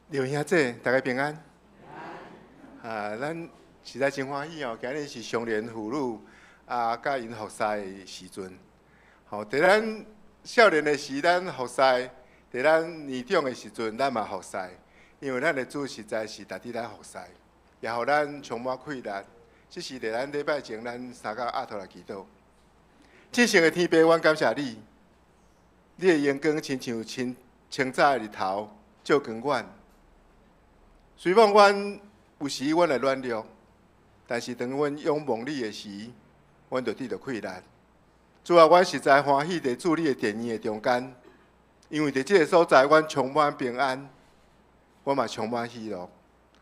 劉兄姐，大家平安。啊，咱實在真歡喜哦！今日是相連婦女啊，佮𪜶服侍的時陣。吼，佇咱少年的時，咱服侍；佇咱年長的時陣，咱嘛服侍。因為咱的主實在是值得咱服侍，也予咱充滿氣力。這是佇咱禮拜前，咱三工阿頭來祈禱。至聖的天父，阮感謝你，你的榮光親像清清早的日頭，照光阮。雖罔阮有時阮會軟弱，但是當阮仰望你的時，阮就得著氣力。主啊，阮實在歡喜佇主你的殿院的中間，因為佇這个所在，阮充滿平安，我嘛充滿喜樂。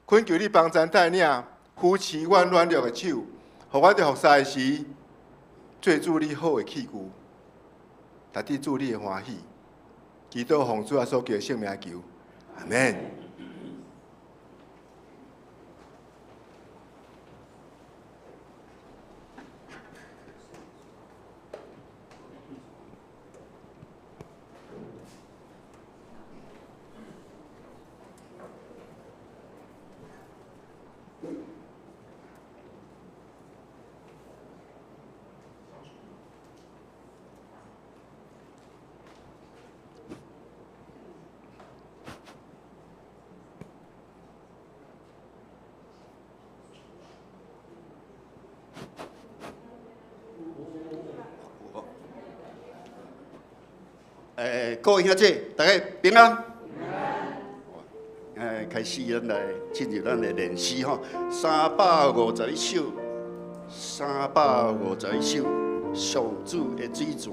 懇求你幫贊帶領，扶持阮軟弱的手，予阮佇服侍的時，做主你好的器具，達得主你的歡喜。祈禱奉主耶穌基督聖名求，阿們。各位兄弟，大家平安。開始咱來進入咱的練習吼，351首，351首，上主的水泉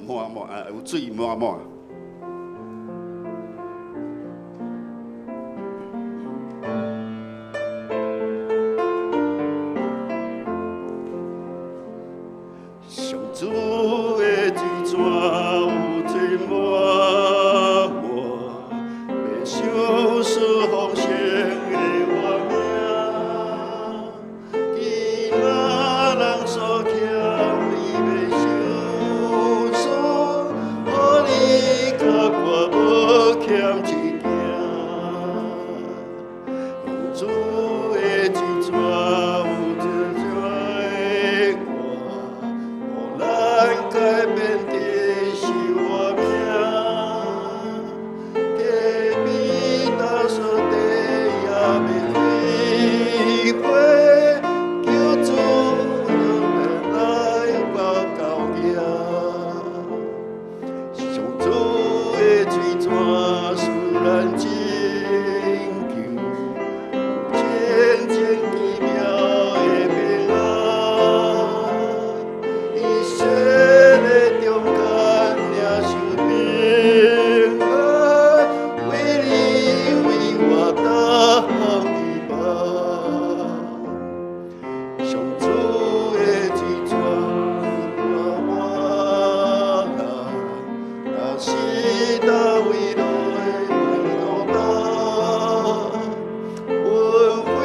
滿滿啊，有水滿滿。上主的水泉有水滿滿，欲賞賜豐盛的活命。囡仔人所欠，伊欲賞賜，予你佮我無欠一件。上主的水泉有水泉的歌，予咱改變的是活命。隔壁大嫂地也袂开花，求主来我到遐。上主的水泉使咱拯救，真正奇妙的平安。伊生的中間領受平安，為你為我擔希望。上主的水泉滿滿啦，若是大衛來落單，阮非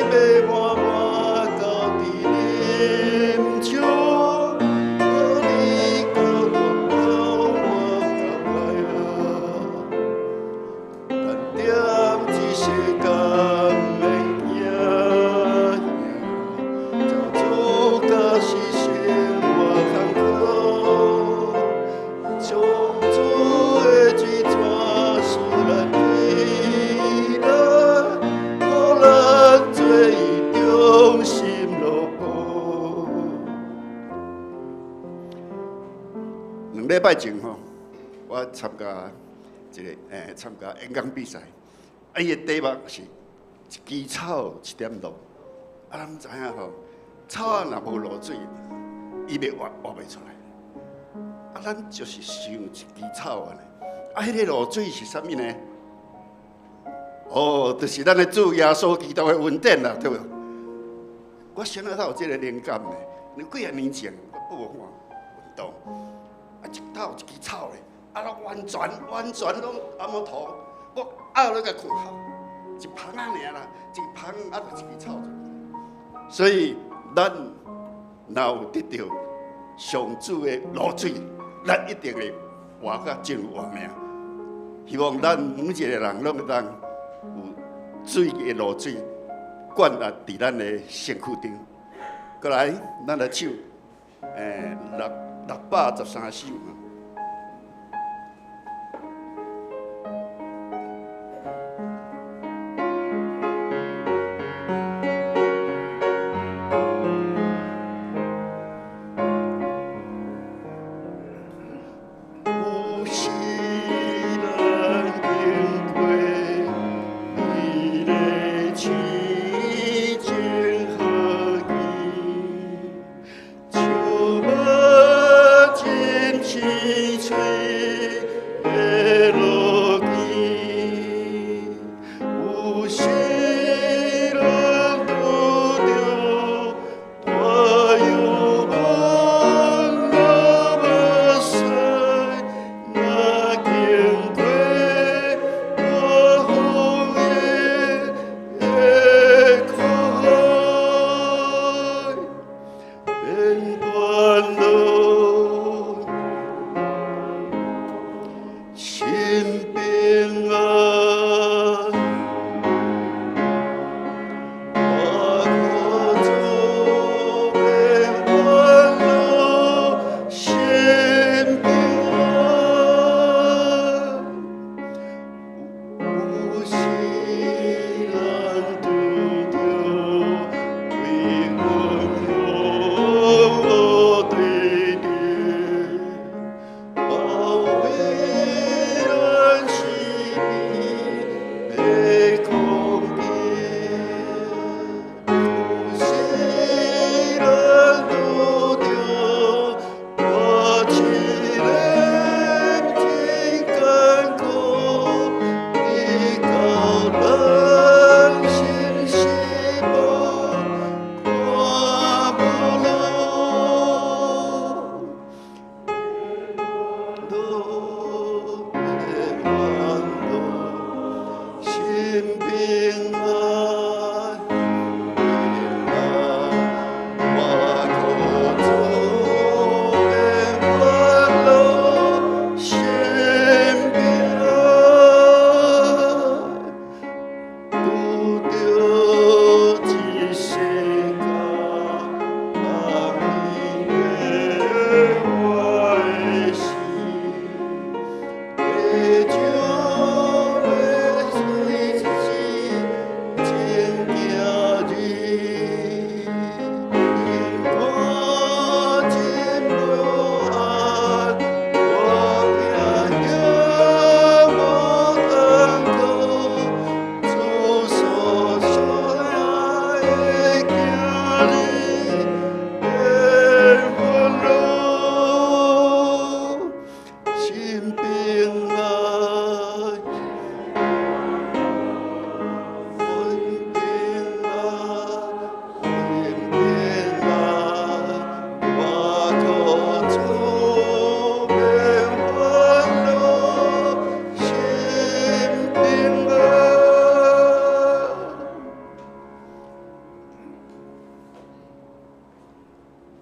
欲滿滿到佇林丘，予你佮我鬥我感慨啊！咱踮這世間免驚嚇，照主教是生活艱苦。上主的水泉使咱快樂，予咱做伊忠心奴僕。2禮拜前吼，我參加一個參加演講比賽，啊，伊的題目是一枝草一點露。啊，咱知影吼，草仔若無露水，伊袂活活袂出來。啊，咱就是像一枝草按呢。啊，彼个露水是啥物呢？哦，就是咱的主耶穌基督的恩典啦，對無？我啥物有這個靈感呢？你幾仔年前我報看運動，啊，一頭一枝草咧，啊，攏完全完全攏阿摩塗，我拗落共看，一捧仔爾啦，一捧啊，就一枝草。所以咱若有得著上主的露水，咱一定會活甲真有活命。希望咱每一个人攏會當有水的露水灌入佇咱的身軀中。過來，咱來唱，613首。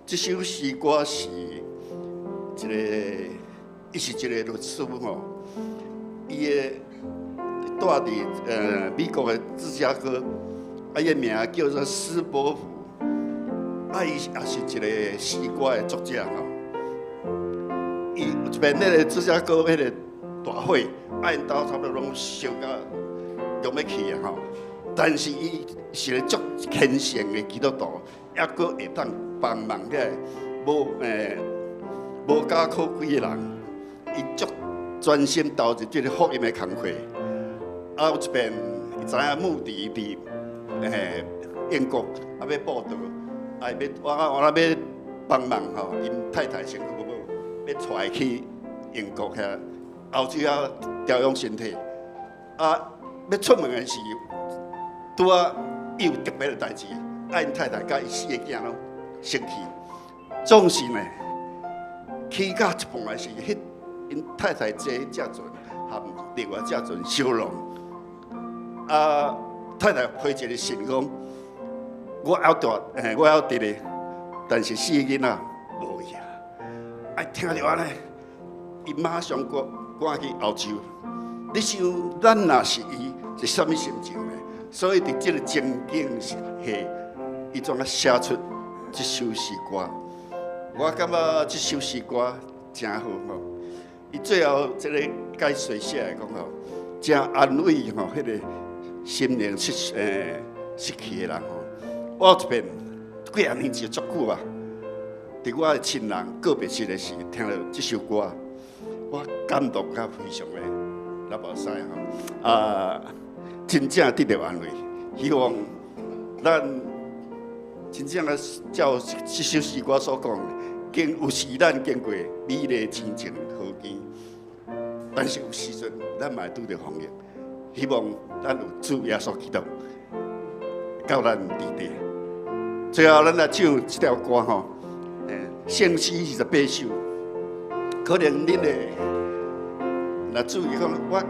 這首詩歌是一個，伊是一個律師吼，伊的住佇美國的芝加哥，啊，伊的名叫做斯伯符，啊，伊也是一個詩歌的作者吼。伊有一遍彼個芝加哥彼個大火，啊，𪜶兜差不多攏燒甲用欲去啊吼。但是伊是個足虔誠的基督徒，抑閣會當幫忙遐個無家可歸的人，伊足專心投入這個福音的工課。啊，有一遍，伊知影牧弟佇英國啊欲布道，啊欲我欲幫忙吼，𪜶太太身軀無好，欲帶伊去英國遐歐洲遐調養身體。啊，欲出門的時，拄仔伊有特別的代誌，啊，𪜶太太佮伊四個囝攏先去。總是呢，去到一半的時，彼𪜶太太坐彼隻船，含另外一隻船小浪。啊，太太批一個信講，我猶蹛，我猶佇咧，但是四個囡仔無去啊。啊，聽著按呢，伊馬上趕趕去歐洲，你想，咱若是伊，是啥物心情呢？所以佇這个情景下，伊怎啊寫出這首詩歌？我感覺這首詩歌誠好吼。伊最後這个解說寫來講吼，誠安慰吼，彼个心靈失去的人吼。我有一遍幾仔年前足久啊，佇我的親人告別式的時，聽著這首歌，我感動甲非常的流目屎吼。啊，真正得著安慰，希望咱真正啊，照這首詩歌所講，經有時咱經過美麗親情河間，但是有時陣咱嘛會拄著風雨。希望咱有主耶穌基督佮咱佇底。最後，咱來唱這條歌吼，聖詩28首，可能恁會若注意講，我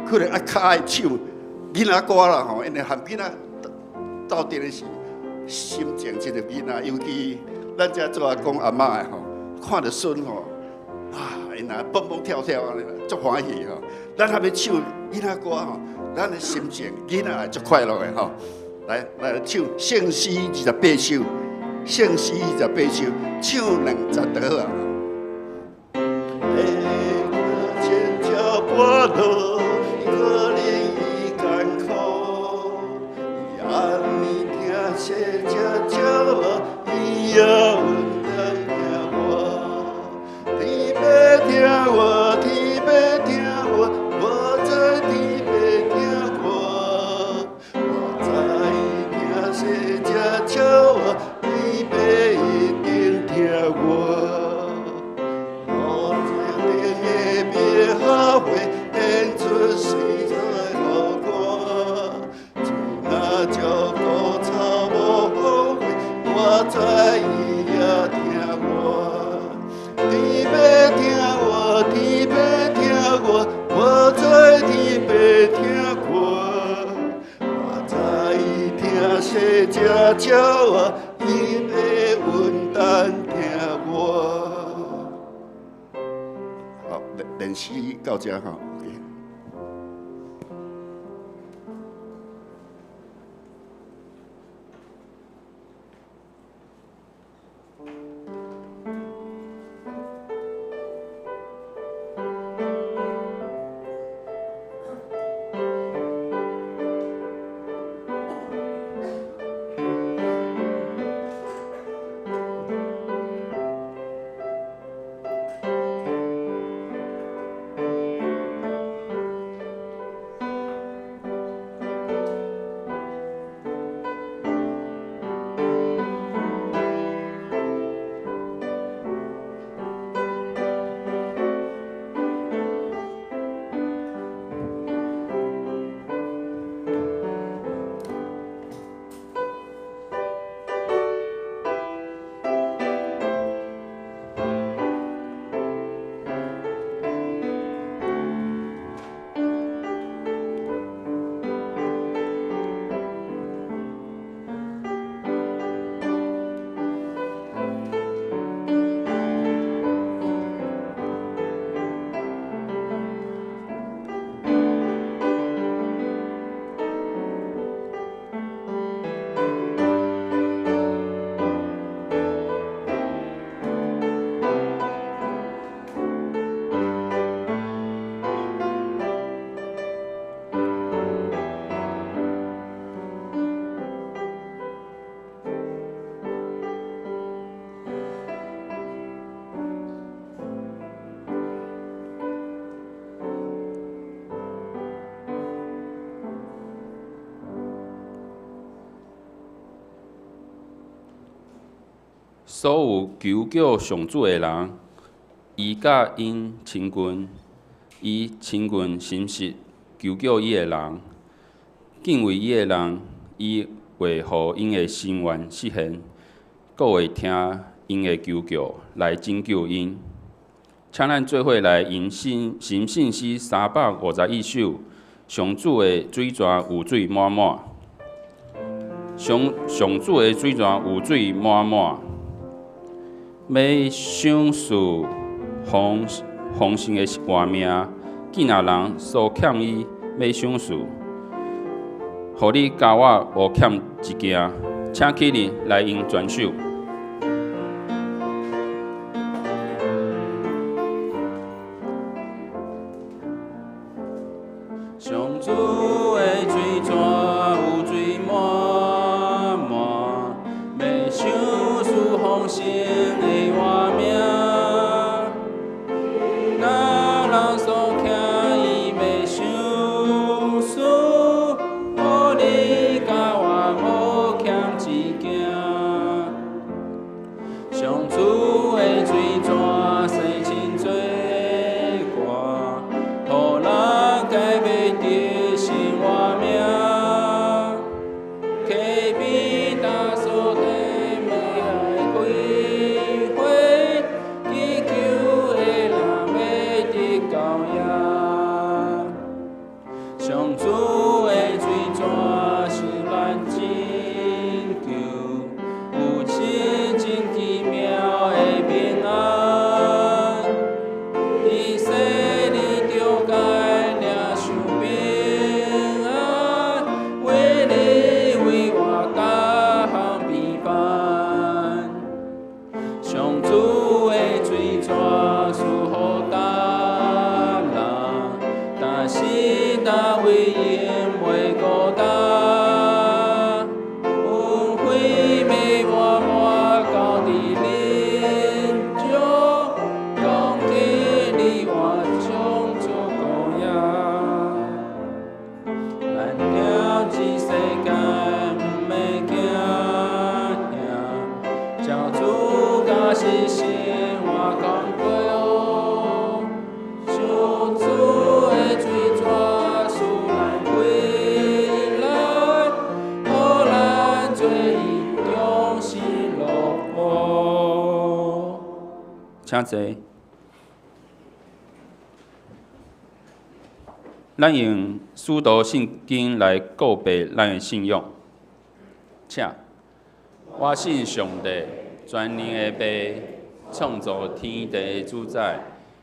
可能愛較愛唱囡仔歌啦吼，因為含囡仔鬥陣的時，心情真像囡仔，尤其咱這做阿公阿嬤的吼，看著孫吼，啊，𪜶若蹦蹦跳跳按呢，足歡喜吼。咱還欲唱囡仔歌吼，咱的心情囡仔會足快樂的吼。來來唱聖詩二十八首，聖詩二十八首，唱兩節就好啊。可憐伊艱苦，伊按呢疼惜這鳥仔，伊也穩當聽我。天父聽我，天父聽我，我知天父聽我。我知伊疼惜這鳥仔，天父一定聽我。我這頂的百合花，顯出水彩好看。主若照顧草無荒廢，我知伊也聽我。天父聽我，天父聽我，我知天父聽我。我知伊疼惜這鳥仔，伊欲穩當聽我。好，練習到這吼。OK。所有求叫上主的人，伊佮𪜶親近，伊親近誠實求叫伊的人，敬畏伊的人，伊會予𪜶的心願實現，閣會聽𪜶的求叫來拯救𪜶。請咱做伙來吟詩尋聖詩351首，上主的水泉有水滿滿。上主的水泉有水滿滿。欲賞賜豐豐盛的活命，见若人所欠伊欲賞賜，予你佮我無欠一件，請起立來用轉手。上主的水泉有水滿滿，欲賞賜豐盛的活命。若人所欠伊欲賞賜，予你佮我無欠一件。上主的水泉洗清罪過，予人改欲得新活命。溪邊大所地欲愛開花，祈求的人欲得到也。上主的水泉是咱拯救，有真真奇妙的平安。伫洗禮中間領受平安，為你為我逐項平凡。上主的水泉賜予逐人，但是大衛永袂孤單。恩惠欲滿滿交佇恁中，講起你我創造高雅。咱了這世間毋免驚嚇，照主教是生活工具哦。上主的水泉賜咱歸來，予咱做伊中心樂福。請坐。咱用使徒信經來告白咱的信仰。請，我信上帝，全能的父，創造天地的主宰。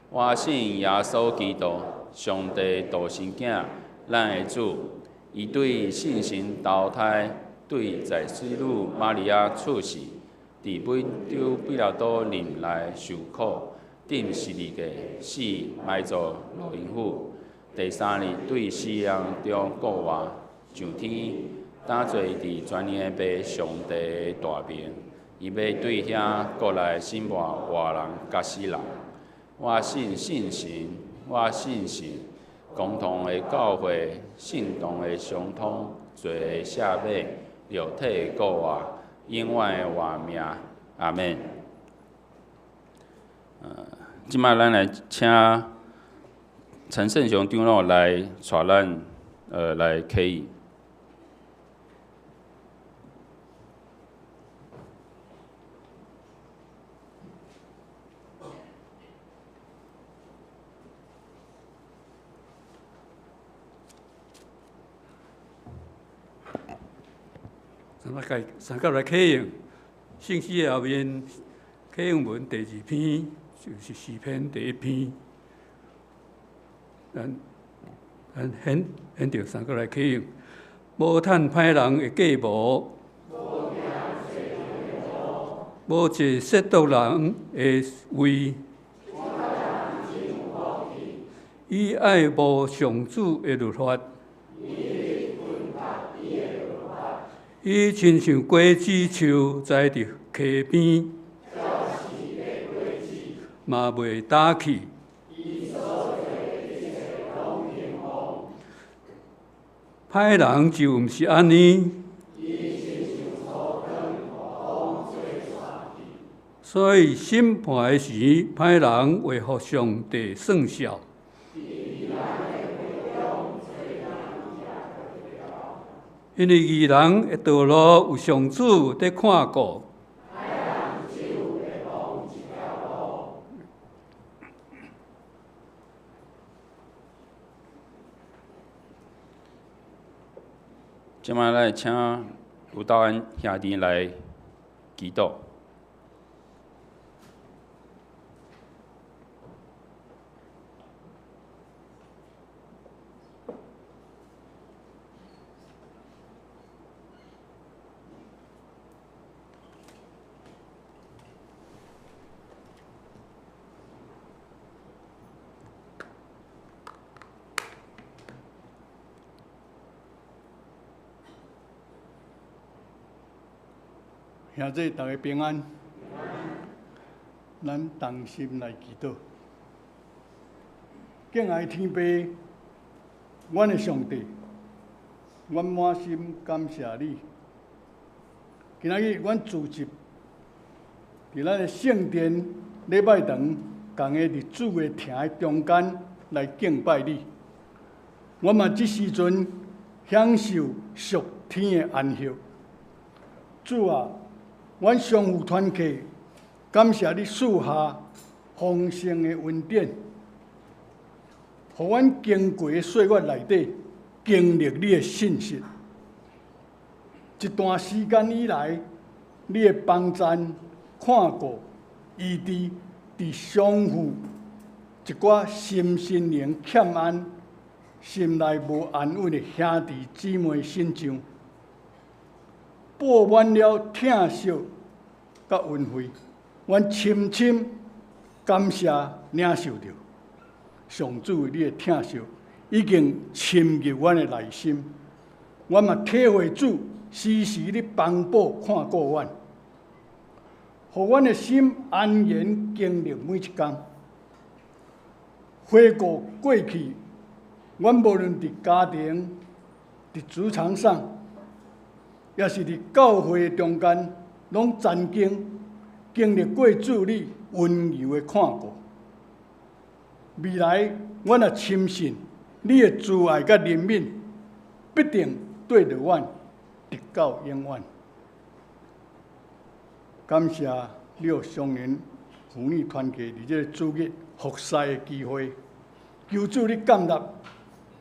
我信耶穌基督，上帝獨生囝，咱的主。伊對聖神投胎，對在水女瑪利亞出世，佇本丟彼拉多任內受苦，釘十字架，死，埋葬落陰府。第三日對死人中復活，上天，擔坐佇全能的父上帝的大明。伊欲對遐過來審判活人佮死人。我信聖神，我信神，共同的教會，聖堂的相通，罪的赦免，肉體的復活，永遠的活命。阿們。這擺咱來請陳勝雄長老來帶咱，來啟應。三角來啟應，聖詩的後面啟應文第二篇，就是詩篇第一篇。咱現著三角來啟應，無趁歹人的計謀，無坐褻瀆人的位，伊愛慕上主的律法。伊親像果子樹栽佇溪邊，嘛袂焦去。歹人就毋是按呢，所以審判的時，歹人會予上帝算數。因為義人的道路有上主佇看顧。這擺咱請盧道安兄弟來祈禱。兄弟逐家平安，咱同心來祈禱。敬愛天父，阮的上帝，阮滿心感謝你。今仔日阮聚集佇咱的聖殿禮拜堂，仝個佇主的庭的中間來敬拜你。阮嘛這時陣享受屬天的安息。主啊，阮相互團契，感謝你賜下豐盛的恩典，予阮經過的歲月內底，經歷你的信實。一段時間以來，你的幫贊、看顧、醫治，佇相互一寡心身靈欠安、心內無安穩的兄弟姊妹身上，布滿了疼惜佮恩惠，阮深深感謝領受著上主你的疼惜，已經深入阮的內心。阮嘛體會主時時咧幫補看顧阮，予阮的心安然經歷每一工。回顧過去，阮無論佇家庭、佇職場上，抑是佇教會中間，攏曾經經歷過主你溫柔的看顧。未來，阮若深信你的慈愛佮憐憫，必定綴著阮，直到永遠。感謝你予雙連婦女團契佇這个主日服侍的機會，求主你接納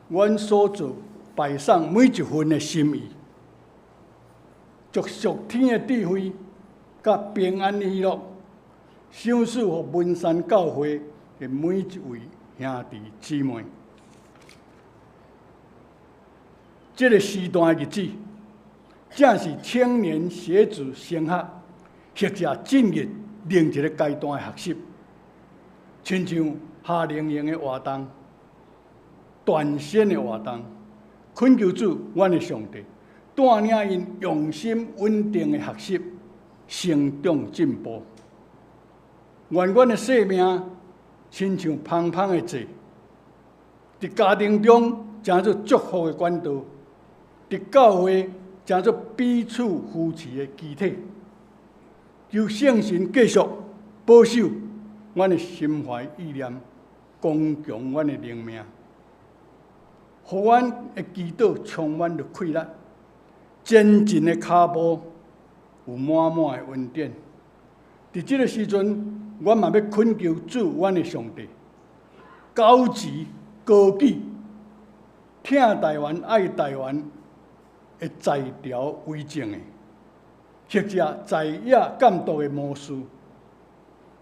阮所做擺上每一份的心意，祝屬天的智慧佮平安喜樂，賞賜予文山教會的每一位兄弟姊妹。這个時段的日子，正是青年學子升學或者進入另一个階段的學習，親像夏令營的活動、斷線的活動，懇求主，阮的上帝帶領𪜶用心穩定的學習，成長進步。願阮的生命親像芳芳的籽，佇家庭中成做祝福的管道，佇教會成做彼此扶持的肢體。求聖神繼續保守阮的心懷意念，剛強阮的靈命，予阮的祈禱充滿著氣力，前進的跤步有滿滿的恩典。佇這个時陣，阮嘛欲懇求主，阮的上帝，高舉高舉，疼台灣、愛台灣的在朝為政的，或者在野監督的模式，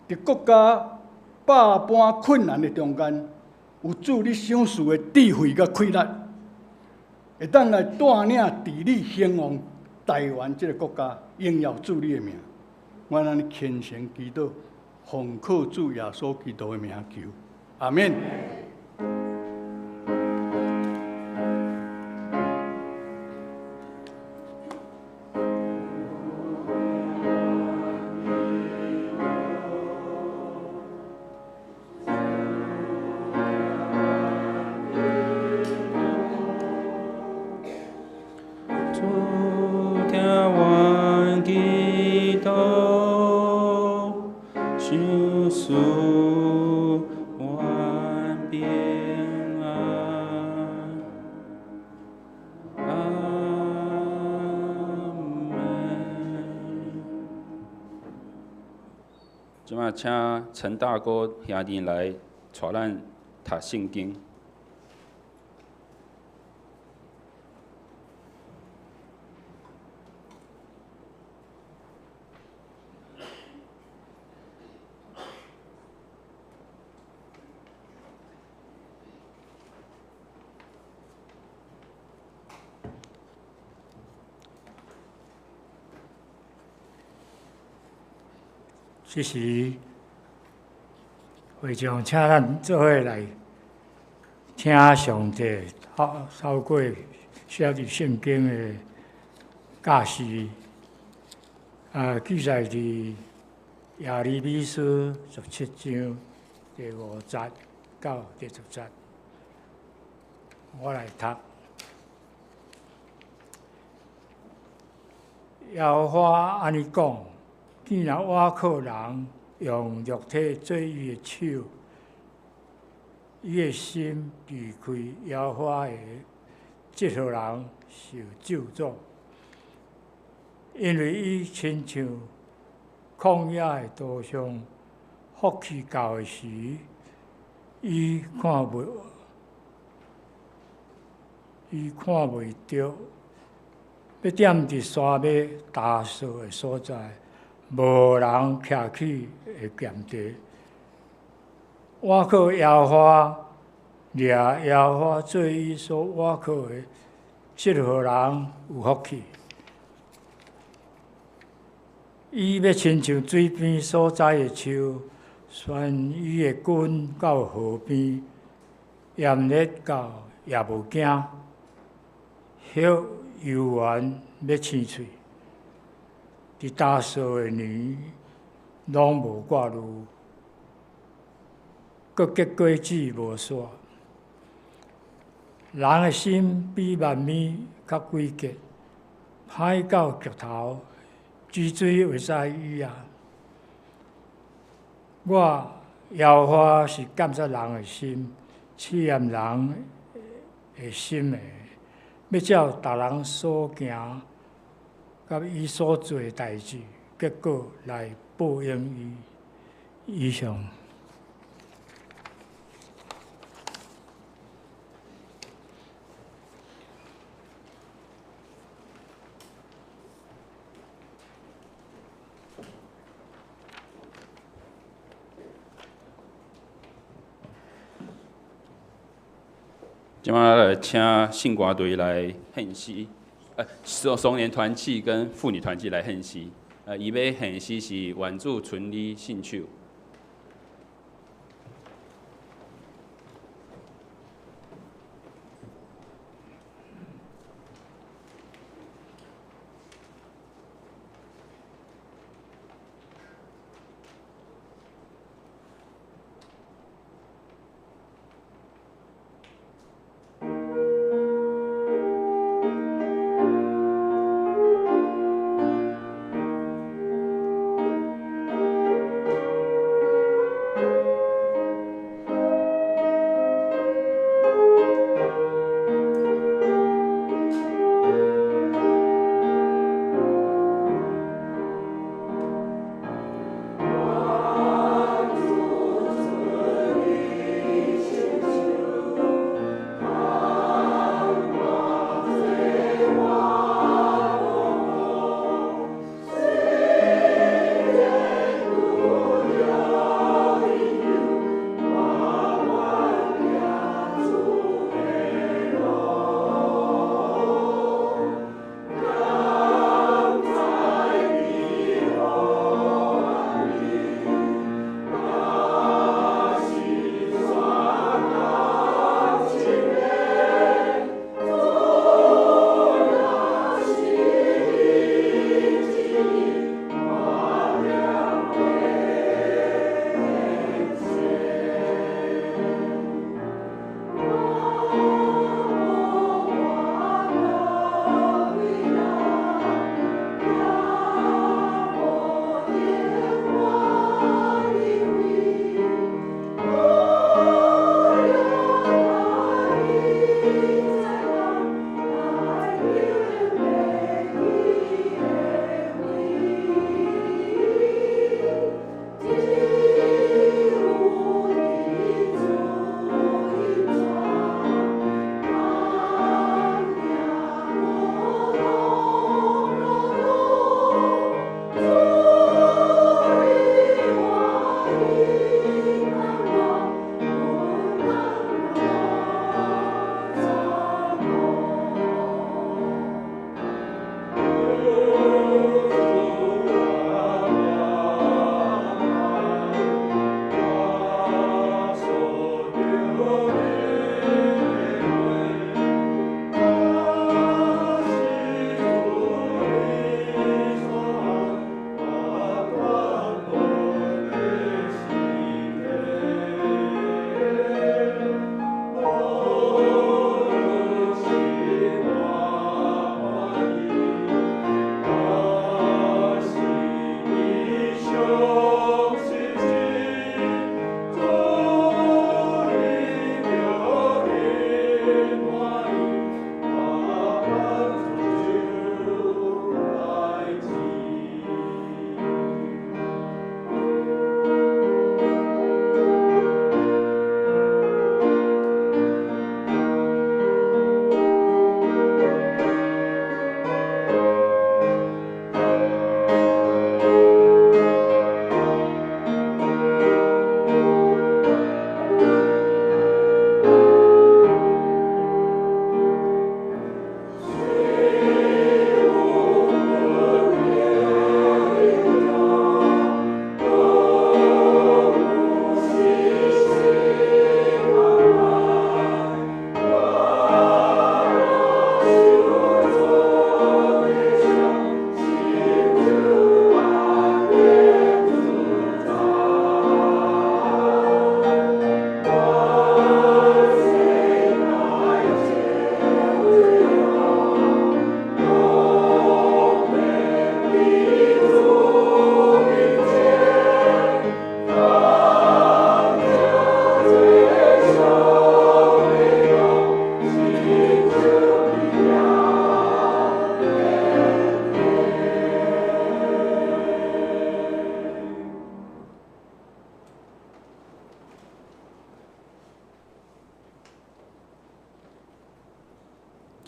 佇國家百般困難的中間，有主你賞賜的智慧佮氣力，會當來帶領治理興旺台灣這个國家，榮耀主你的名。阮按呢虔誠祈禱，奉靠主耶穌基督的名求，阿們。主聽阮祈禱，賞賜阮平安。阿們。這擺請陳大哥兄弟來帶咱讀聖經。這時，會長請咱做伙來聽上帝透過寫佇聖經的教示，啊，記載佇耶利米書17章第5節到第10節，我來讀。耶和華按呢講：既然倚靠人用肉體做伊的手，伊的心離開耶和華的，這號人受咒詛。因為伊親像曠野的杜松，福氣到的時，伊看袂著，欲踮佇山尾焦燥的所在，無人徛起的鹹地。倚靠耶和華，掠耶和華做伊所倚靠的，這號人有福氣。伊欲親像水邊所栽的樹，旋伊的根到河邊，炎熱到也無驚，葉猶原欲青翠。佇焦燥的年，攏無掛慮，閣結果子無煞。人的心比萬物較詭譎，歹到極頭，止水會使醫啊！我耶和華是監察人的心，試驗人的心的，欲照逐人所行佮伊所做的代誌，結果來報應伊。以上。這擺來請聖歌隊來獻詩，少年團契跟婦女團契來獻詩。伊欲獻詩是願主存你信手。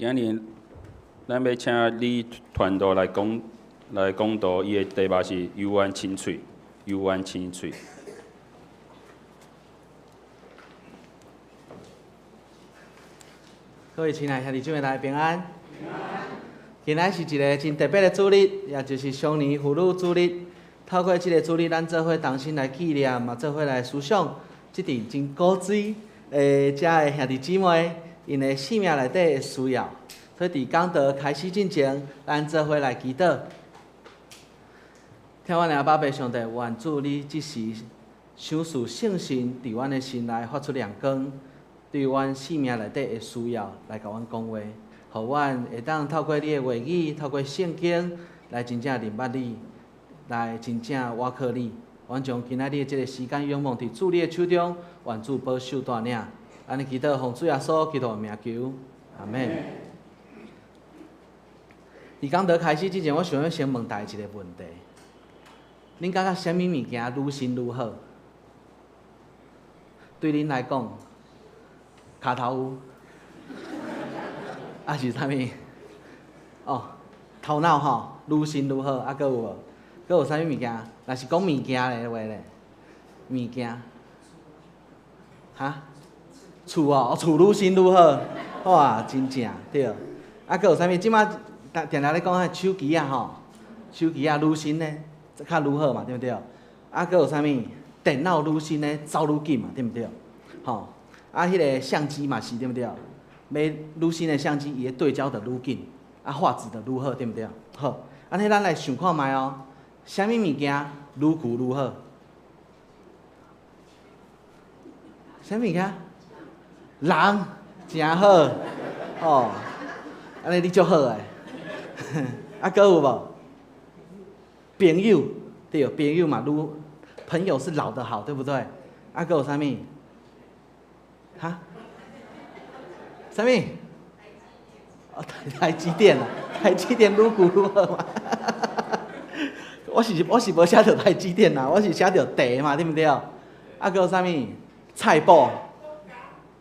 今日咱欲請李傳道來講來講道，伊的題目是猶原青翠，猶原青翠。各位親愛兄弟姊妹，大家平安。今仔是一个真特別的主日，也就是雙年婦女主日。透過這个主日，咱做伙同心來紀念，嘛做伙來思想這陣真古錐的遮的兄弟姊妹，𪜶的生命內底的需要。所以佇講道開始進前，咱做伙來祈禱。疼阮的阿爸父上帝，願主你這時賞賜聖神佇阮的心內發出亮光，對阮生命內底的需要來共阮講話，予阮會當透過你的話語，透過聖經來真正認捌你，來真正倚靠你。阮將今仔日的這个時間仰望佇主你的手中，願主保守帶領。按呢祈禱，奉主耶穌基督的名求，阿們。佇講道開始之前，我想欲先問大家一个問題：恁感覺啥物物件愈新愈好？對恁來講，跤頭有，抑是啥物？哦，頭腦吼，愈新愈好，啊，閣有無？閣有啥物物件？若是講物件的話咧，物件，哈？厝哦，厝愈新愈好，哇，真正對。啊，閣有啥物？這馬定定咧講彼手機仔吼，手機仔愈新咧，較愈好嘛，對毋對？啊，閣有啥物？電腦愈新咧，走愈緊嘛，對毋對？吼，啊，彼个相機嘛是，對毋對？買愈新的相機，伊的對焦就愈緊，啊，畫質就愈好，對毋對？好，按呢咱來想看覓哦，啥物物件愈舊愈好？啥物物件？人誠好，哦，按呢你足好的。啊，閣有無？朋友，對，朋友嘛，愈朋友是老的好，對不對？啊，閣有啥物？哈？啥物？哦，台積電啊，台積電愈舊愈好嘛。我是無寫著台積電啦，我是寫著地嘛，對毋對？啊，閣有啥物？菜脯。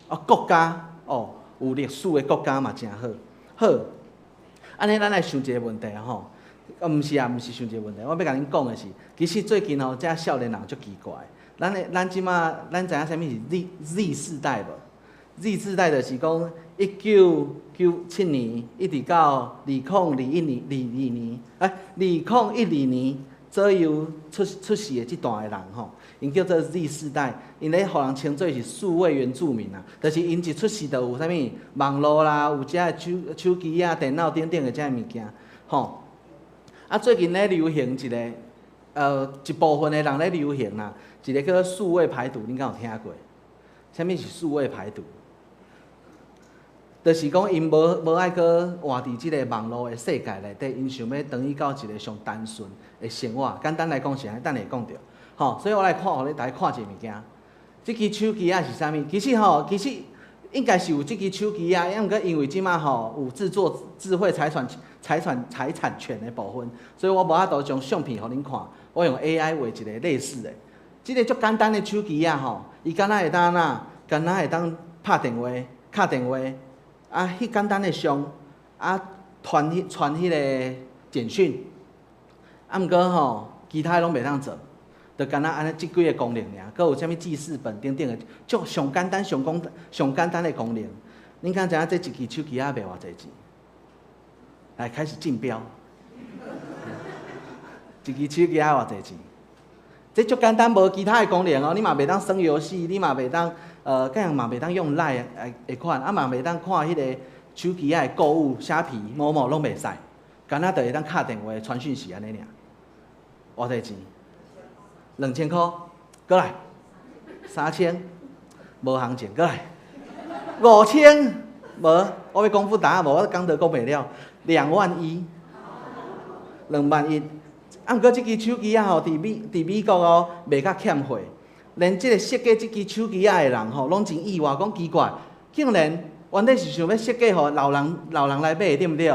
哦，國家，哦，有歷史的國家嘛，誠好。好，按呢，咱來想一个問題吼，毋是啊，毋是想一个問題，我欲共恁講的是，其實最近吼，遮少年人足奇怪。咱的咱這馬，咱知影啥物是 Z 世代無？Z 世代就是講1997年一直到2021年、22年，欸，2012年左右出世的這段的人吼，𪜶叫做 Z 世代，𪜶咧予人稱做是數位原住民啊，就是𪜶一出世就有啥物網路啦，有遮的手機啊、電腦等等的遮的物件，吼。啊，最近咧流行一個，一部分的人咧流行啦，一个叫做數位排毒，恁敢有聽過？啥物是數位排毒？就是講𪜶無愛閣活佇這个網路的世界內底，𪜶想欲轉去到一个上單純的生活。簡單來講是按呢，等下會講著。吼，所以我來看，予恁大家看一个物件。這支手機仔是啥物？其實吼，其實應該是有這支手機仔，抑毋過因為這馬吼有製作智慧財產權的部分，所以我無法度將相片予恁看。我用 AI 畫一个類似的。這个足簡單的手機仔吼，伊敢若會當按怎？敢若會當拍電話、敲電話，啊，彼簡單的相，啊，傳彼个簡訊，啊，毋過吼，其他攏袂當做，就敢若按呢這幾个功能爾，閣有啥物記事本等等的，足上簡單、上簡單的功能。恁敢知影這一支手機仔賣偌濟錢？來，開始競標，一支手機仔偌濟錢？這足簡單，無其他的功能哦。你嘛袂當耍遊戲，你嘛袂當，閣樣嘛袂當用 LINE 的款，啊嘛袂當看彼个手機仔的購物、蝦皮、momo攏袂使，敢若就會當敲電話、傳訊息按呢爾。偌濟錢？2000箍，閣來，3000，無行情，閣來，5000，無，我欲講不答，無我講都講袂了，2萬1，2萬1。啊，毋過這支手機仔吼，佇美國哦，賣甲欠貨，連這个設計這支手機仔的人吼，攏真意外，講奇怪，竟然原底是想欲設計予老人來買，對毋對？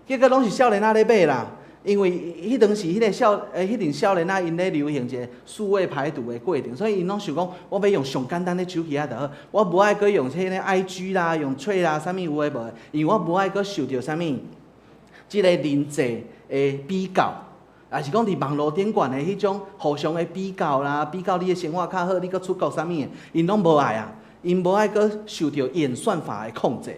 結果攏是少年仔咧買啦。因為彼當時彼个少欸，彼陣少年仔𪜶咧流行一个數位排毒的過程，所以𪜶攏想講，我欲用上簡單的手機仔就好，我無愛閣用彼个 IG 啦，用揣啦，啥物有的無的，因為我無愛閣受著啥物，這个人際的比較，抑是講佇網路頂懸的彼種互相的比較啦，比較你的生活較好，你閣出國啥物的，𪜶攏無愛啊，𪜶無愛閣受著演算法的控制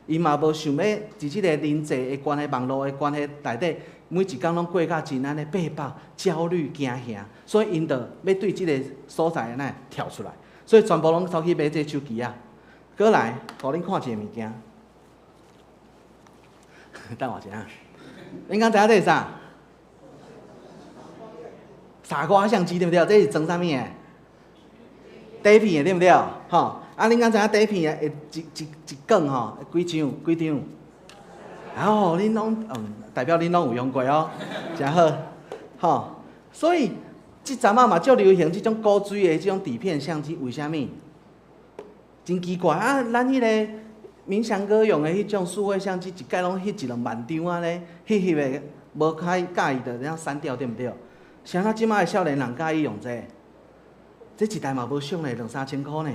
，𪜶嘛無想欲佇這個人際的關係、網路的關係內底，每一工攏過甲真按呢逼迫、焦慮、驚嚇，所以𪜶就欲對這个所在按呢跳出來，所以全部攏走去買這手機仔。閣來，予恁看一个物件，等我一下，恁敢知影這是啥？傻瓜相機對毋對？這是裝啥物的？底片的對毋對？吼，啊，恁敢知影底片的一一一卷吼，幾張？幾張？哦，恁攏代表恁攏有用過哦，誠好，吼。所以這陣仔嘛足流行這種古錐的這種底片相機，為啥物？真奇怪啊！咱彼个明祥哥用的彼種數位相機，一擺攏翕一兩萬張按呢，翕翕的無較佮意就這樣刪掉，對毋對？啥人這馬的少年人佮意用這個？這一台嘛無俗呢，兩三千箍呢。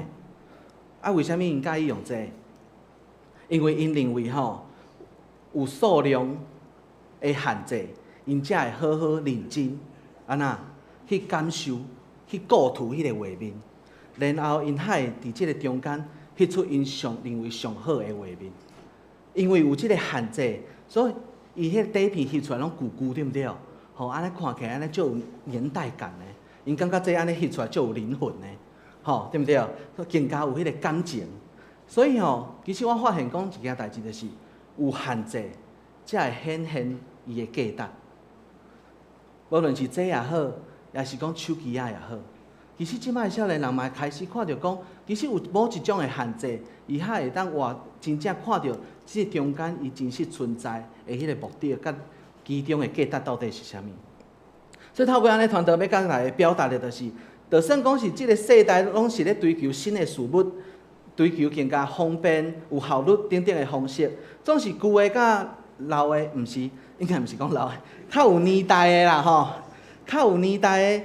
啊，為啥物𪜶佮意用這個？因為𪜶認為吼，有數量的限制，𪜶才會好好認真，按怎去感受、去構圖彼个畫面，然後𪜶才會佇這个中間翕出𪜶上認為上好的畫面。因為有這个限制，所以伊彼个底片翕出來攏舊舊，對毋對？吼，按呢看起來按呢足有年代感的，𪜶感覺這按呢翕出來足有靈魂的，吼，對毋對？更加有彼个感情。所以吼，其實我發現講一件代誌，就是有限制，才會顯現伊的價值。無論是這也好，抑是講手機仔也好，其實這擺的少年人嘛會開始看著講，其實有某一種的限制，伊才會當活真正看著這中間伊真實存在的彼個目的，佮其中的價值到底是啥物。所以透過按呢傳道欲共大家表達的，就是，就算講是這个世代攏是咧追求新的事物，追求更加方便、有效率等等的方式，總是舊的佮老的，毋是，應該毋是講老的，較有年代的啦吼，較有年代的，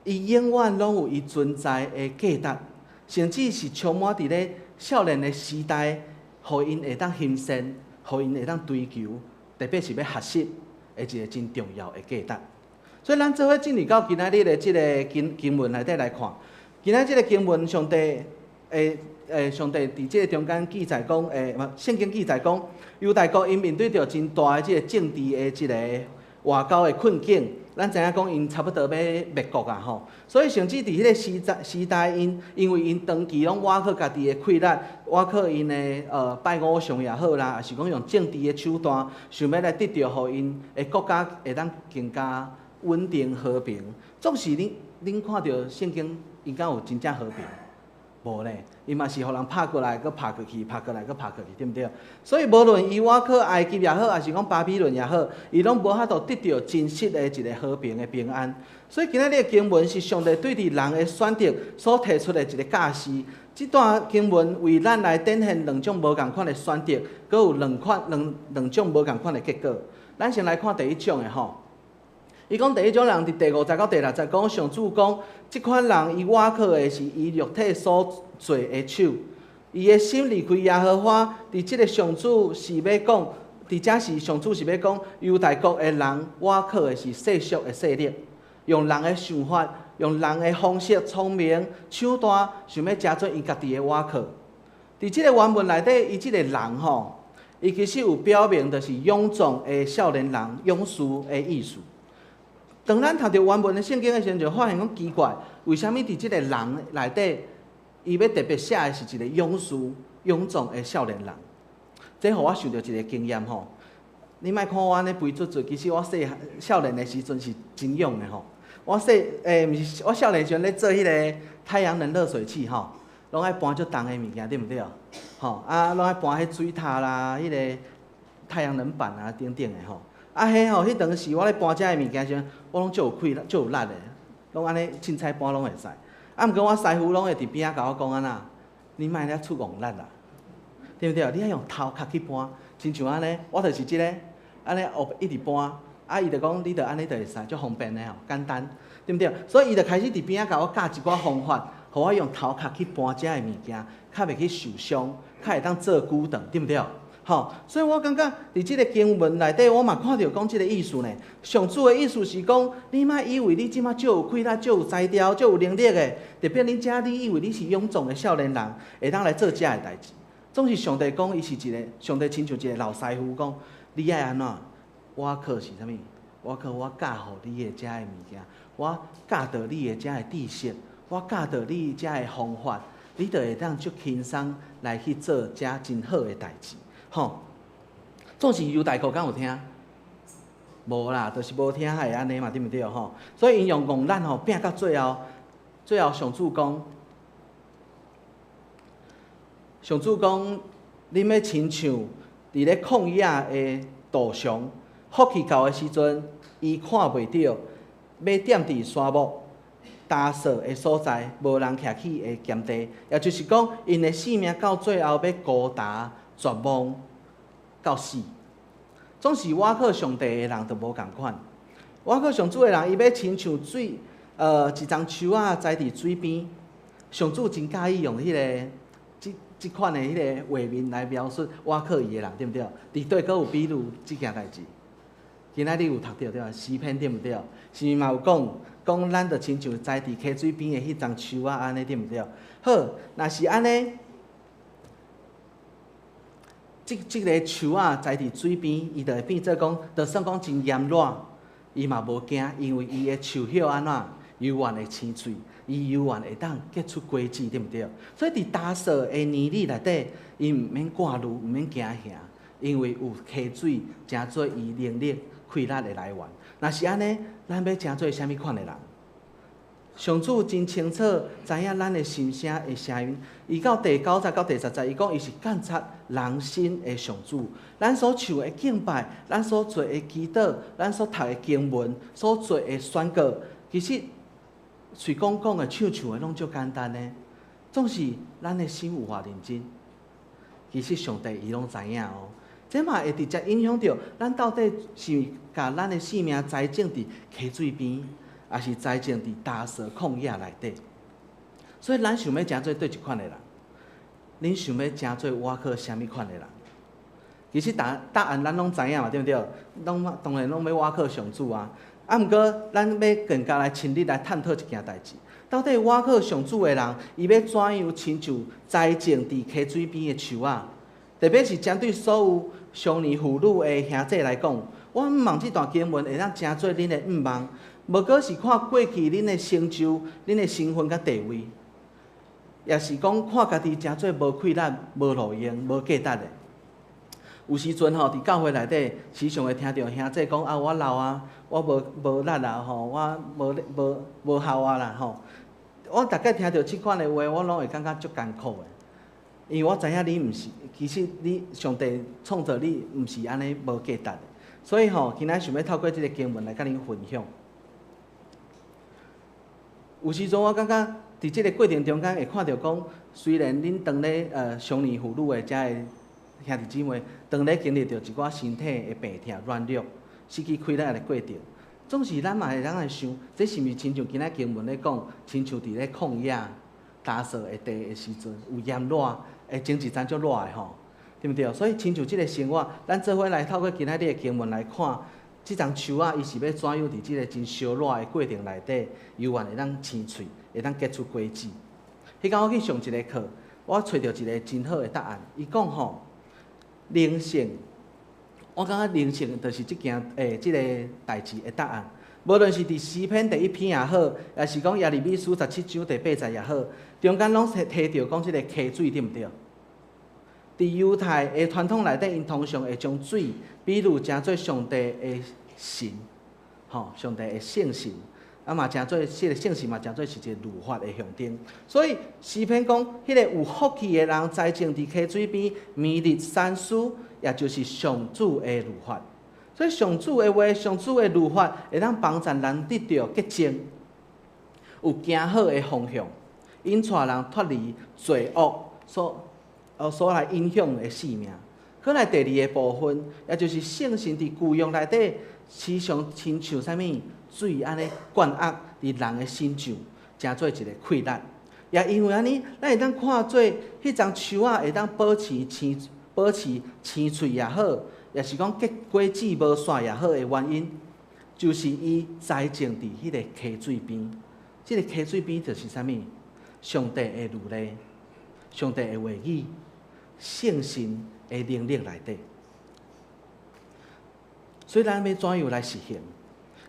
伊永遠攏有伊存在的價值，甚至是充滿佇咧少年的時代，予𪜶會當欣羨，予𪜶會當追求，特別是欲學習的一个真重要的價值。所以咱做伙進入到今仔日的這个經經文內底來看，今仔這个經文上帝的上帝佇這个中間記載講，聖經記載講，猶大國𪜶面對著真大的這个政治的這个外交的困境，咱知影講𪜶差不多欲滅國啊吼，所以甚至佇彼个時代時代，𪜶因為𪜶長期攏倚靠家己的氣力，倚靠𪜶的拜偶像也好啦，抑是講用政治的手段，想欲來得著予𪜶的國家會當更加穩定和平。總是恁看著聖經，𪜶敢有真正和平？無咧，伊嘛是予人拍過來，閣拍過去，拍過來，閣拍過去，對毋對？所以無論伊倚靠埃及也好，抑是講巴比倫也好，伊攏無法度得著真實的一个和平的平安。所以今仔日的經文是上帝對佇人的選擇所提出的一个教示。這段經文為咱來展現兩種無仝款的選擇，閣有兩款兩兩種無仝款的結果。咱先來看第一種的吼。伊講第一種人佇第五節到第六節講，上主講，這款人伊倚靠的是伊肉體所做的手，伊的心離開耶和華。佇這个上主是欲講，佇遮是上主是欲講，猶大國的人倚靠的是世俗的勢力，用人的想法，用人的方式、聰明、手段，想欲成做𪜶家己的倚靠。佇這个原文內底，伊這个人吼，伊其實有表明，就是勇壯的少年人、勇士的意思。當咱讀著原文的聖經的時陣，就發現講奇怪，為啥物佇這个人內底，伊欲特別寫的是一个勇士、勇壯的少年人？這予我想著一个經驗吼。你莫看我按呢肥卒卒，其實我細漢少年的時陣是真勇的吼。我細毋是我少年時陣咧做彼个太陽能熱水器吼，攏愛搬足重的物件，對毋對？吼啊，攏愛搬彼水塔啦、彼个太陽能板啊等等的吼。啊，彼吼，彼當時我咧搬遮个物件時陣，我攏足有氣力、足有力的，攏按呢凊彩搬攏會使。啊，毋過我師傅攏會佇邊仔共我講按怎，你莫遐出戇力啦，對毋對？你愛用頭殼去搬，親像按呢，我就是這个，按呢學一直搬，啊，伊就講你著按呢就會使，足方便的吼，簡單，對毋對？所以伊就開始佇邊仔共我教一寡方法，予我用頭殼去搬遮的物件，較袂去受傷，較會當做久長，對毋對？吼，所以我感覺佇這个經文內底，我嘛看著講這个意思呢。上主的意思是講，你莫以為你這馬足有氣力、足有才調、足有能力的，特別恁遮你以為你是勇壯的少年人，會當來做遮的代誌。總是上帝講，伊是一个上帝親像一个老師傅講，你愛按怎？我靠是啥物？我靠我教予你的遮的物件，我教導你的遮的知識，我教導你遮的方法，你就會當足輕鬆來去做遮真好的代誌。吼，總是猶大課敢有聽？無啦，就是無聽才會按呢嘛，對毋對吼？所以𪜶用戇懶吼，拼到最後，最後上主講，上主講，恁欲親像佇咧曠野的路上，福氣到的時陣，伊看袂著，欲踮佇沙漠焦燥的所在，無人徛起的鹹地，也就是講，𪜶的性命到最後欲孤單絕望到死。總是倚靠上帝的人就無仝款，倚靠上主的人，伊欲親像水，一叢樹仔栽佇水邊。上主真佮意用這這款的彼个畫面來描述倚靠伊的人，對毋對？佇佗閣有比喻這件代誌。今仔日有讀著對吧？詩篇對毋對？是毋是嘛有講講咱就親像栽佇溪水邊的彼叢樹仔按呢對毋對？好，若是按呢，這這个樹仔栽佇水邊，伊就會變做講，就算講真炎熱，伊嘛無驚，因為伊的樹葉按怎猶原會青翠，伊猶原會當結出果子，對毋對？所以佇焦燥的年日內底，伊毋免掛慮，毋免驚嚇，因為有溪水成做伊能力氣力的來源。若是按呢，咱欲成做啥物款的人？上主真清楚知影咱的心聲的聲音。伊到第九節到第十節，伊講伊是鑒察人心的上主。咱所唱的敬拜，咱所做的祈禱，咱所讀的經文，所做的宣告，其實喙講講的、唱唱的，攏足簡單的。總是咱的心有偌認真，其實上帝伊攏知影哦。這嘛會直接影響著咱到底是共咱的性命栽種佇溪水邊，抑是栽種佇焦燥曠野內底。所以咱想欲成做佗一款的人？恁想欲成做倚靠啥物款的人？其實答答案咱攏知影嘛，對毋對？攏當然攏欲倚靠上主啊。啊，毋過咱欲更加來深入來探討一件代誌。到底倚靠上主的人，伊欲怎樣親像栽種佇溪水邊的樹仔？特別是針對所有少年婦女的兄弟來講，我向望這段經文會當成做恁的向望，無過是看過去恁的成就、恁的身份佮地位，抑是講看家己成做無氣力、無路用、無價值的。有時陣吼，佇教會內底，時常會聽著兄弟講啊，我老啊，我無無力啊，吼，我無無無效啊啦，吼。我逐擺聽著這款的話，我攏會感覺足艱苦的。因為我知影你毋是，其實你上帝創造你毋是按呢無價值的，所以吼，今仔想欲透過這个經文來佮恁分享。有時陣我感覺佇這个過程中間會看著講，雖然恁當咧少年婦女的遮个兄弟姊妹，當咧經歷著一寡身體的病痛、軟弱、失去氣力的過程，總是咱嘛會當來想，這是毋是親像今仔經文咧講，親像佇咧曠野焦燥的地的時陣，有炎熱。會前一陣足熱的吼，對毋對？所以親像這个生活，咱做伙來透過今仔日的經文來看，這叢樹仔伊是欲怎樣佇這个真燒熱的過程內底，猶原會當青翠，會當結出果子。彼工我去上一个課，我揣著一个真好的答案。伊講吼，靈性，我感覺靈性就是這件這个代誌的答案。無論是佇詩篇第一篇也好，抑是講耶利米書17章第八節也好，中間攏提著講這个溪水，對毋對？佇猶太的傳統內底，𪜶通常會將水比喻成做上帝的神，吼，上帝的聖神，啊嘛成做這个聖神嘛，成做是一个律法的象徵。所以詩篇講，彼个有福氣的人栽種佇溪水邊，明日反思，也就是上主的律法。所以上主的話，上主的律法，會當幫助人得著潔淨，有行好的方向，引帶人脫離罪惡所來影響的性命，閣來第二个部分，也就是聖神佇舊約內底，時常親像啥物水按呢灌壓佇人的身上，成做一个氣力。也因為按呢，咱會當看做彼叢樹仔會當保持青保持青翠也好，抑是講結果子無煞也好的原因，就是伊栽種佇彼个溪水邊。這个溪水邊就是啥物？上帝的律例，上帝的話語，聖神的能力內底。所以咱欲怎樣來實行？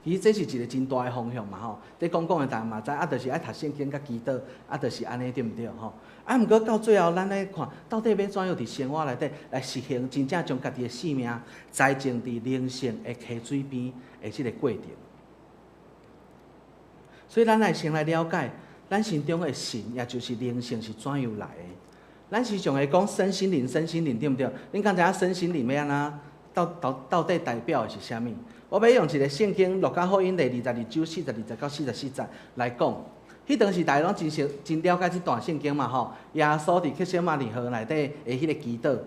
其實這是一个真大的方向嘛吼。咧講講的逐家嘛知，啊，就是愛讀聖經佮祈禱，啊，就是按呢對毋對吼？啊，毋過到最後，咱來看到底欲怎樣佇生活內底來實行，真正將家己的性命栽種佇靈性的溪水邊的這个過程。所以，咱來先來了解，咱心中的神，也就是靈性是怎樣來的。咱時常會講身心靈，身心靈對毋對？恁敢知影身心靈欲按怎？到底代表的是啥物？我欲用一个聖經《路加福音》第22章42節到44節來講。彼當時大家攏真熟、真了解這段聖經嘛吼。耶穌佇客西馬尼園內底的彼个祈禱，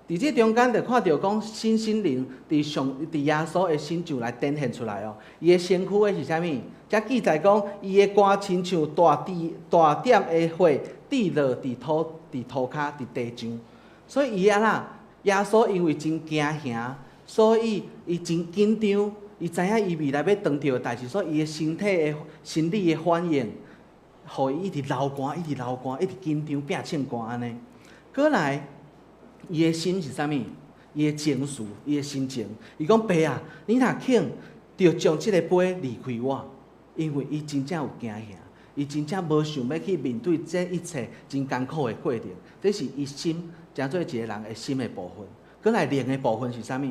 佇這中間就看著講身心靈佇上佇耶穌的身上來展現出來哦。伊的身軀的是啥物？遮記載講，伊的汗親像大滴大點的血滴落佇土佇塗跤佇地上。所以伊按怎？耶穌因為真驚嚇，所以伊真緊張，伊知影伊未來欲當著的代誌，所以伊的身體的生理的反應，予伊一直流汗，一直流汗，一直緊張，拚銃汗按呢。閣來，伊的心是啥物？伊的情緒，伊的心情。伊講爸啊，你若肯，就將這个杯離開我，因為伊真正有驚嚇，伊真正無想欲去面對這一切真艱苦的過程。這是伊心，成做一个人的心的部分。閣來靈的部分是啥物？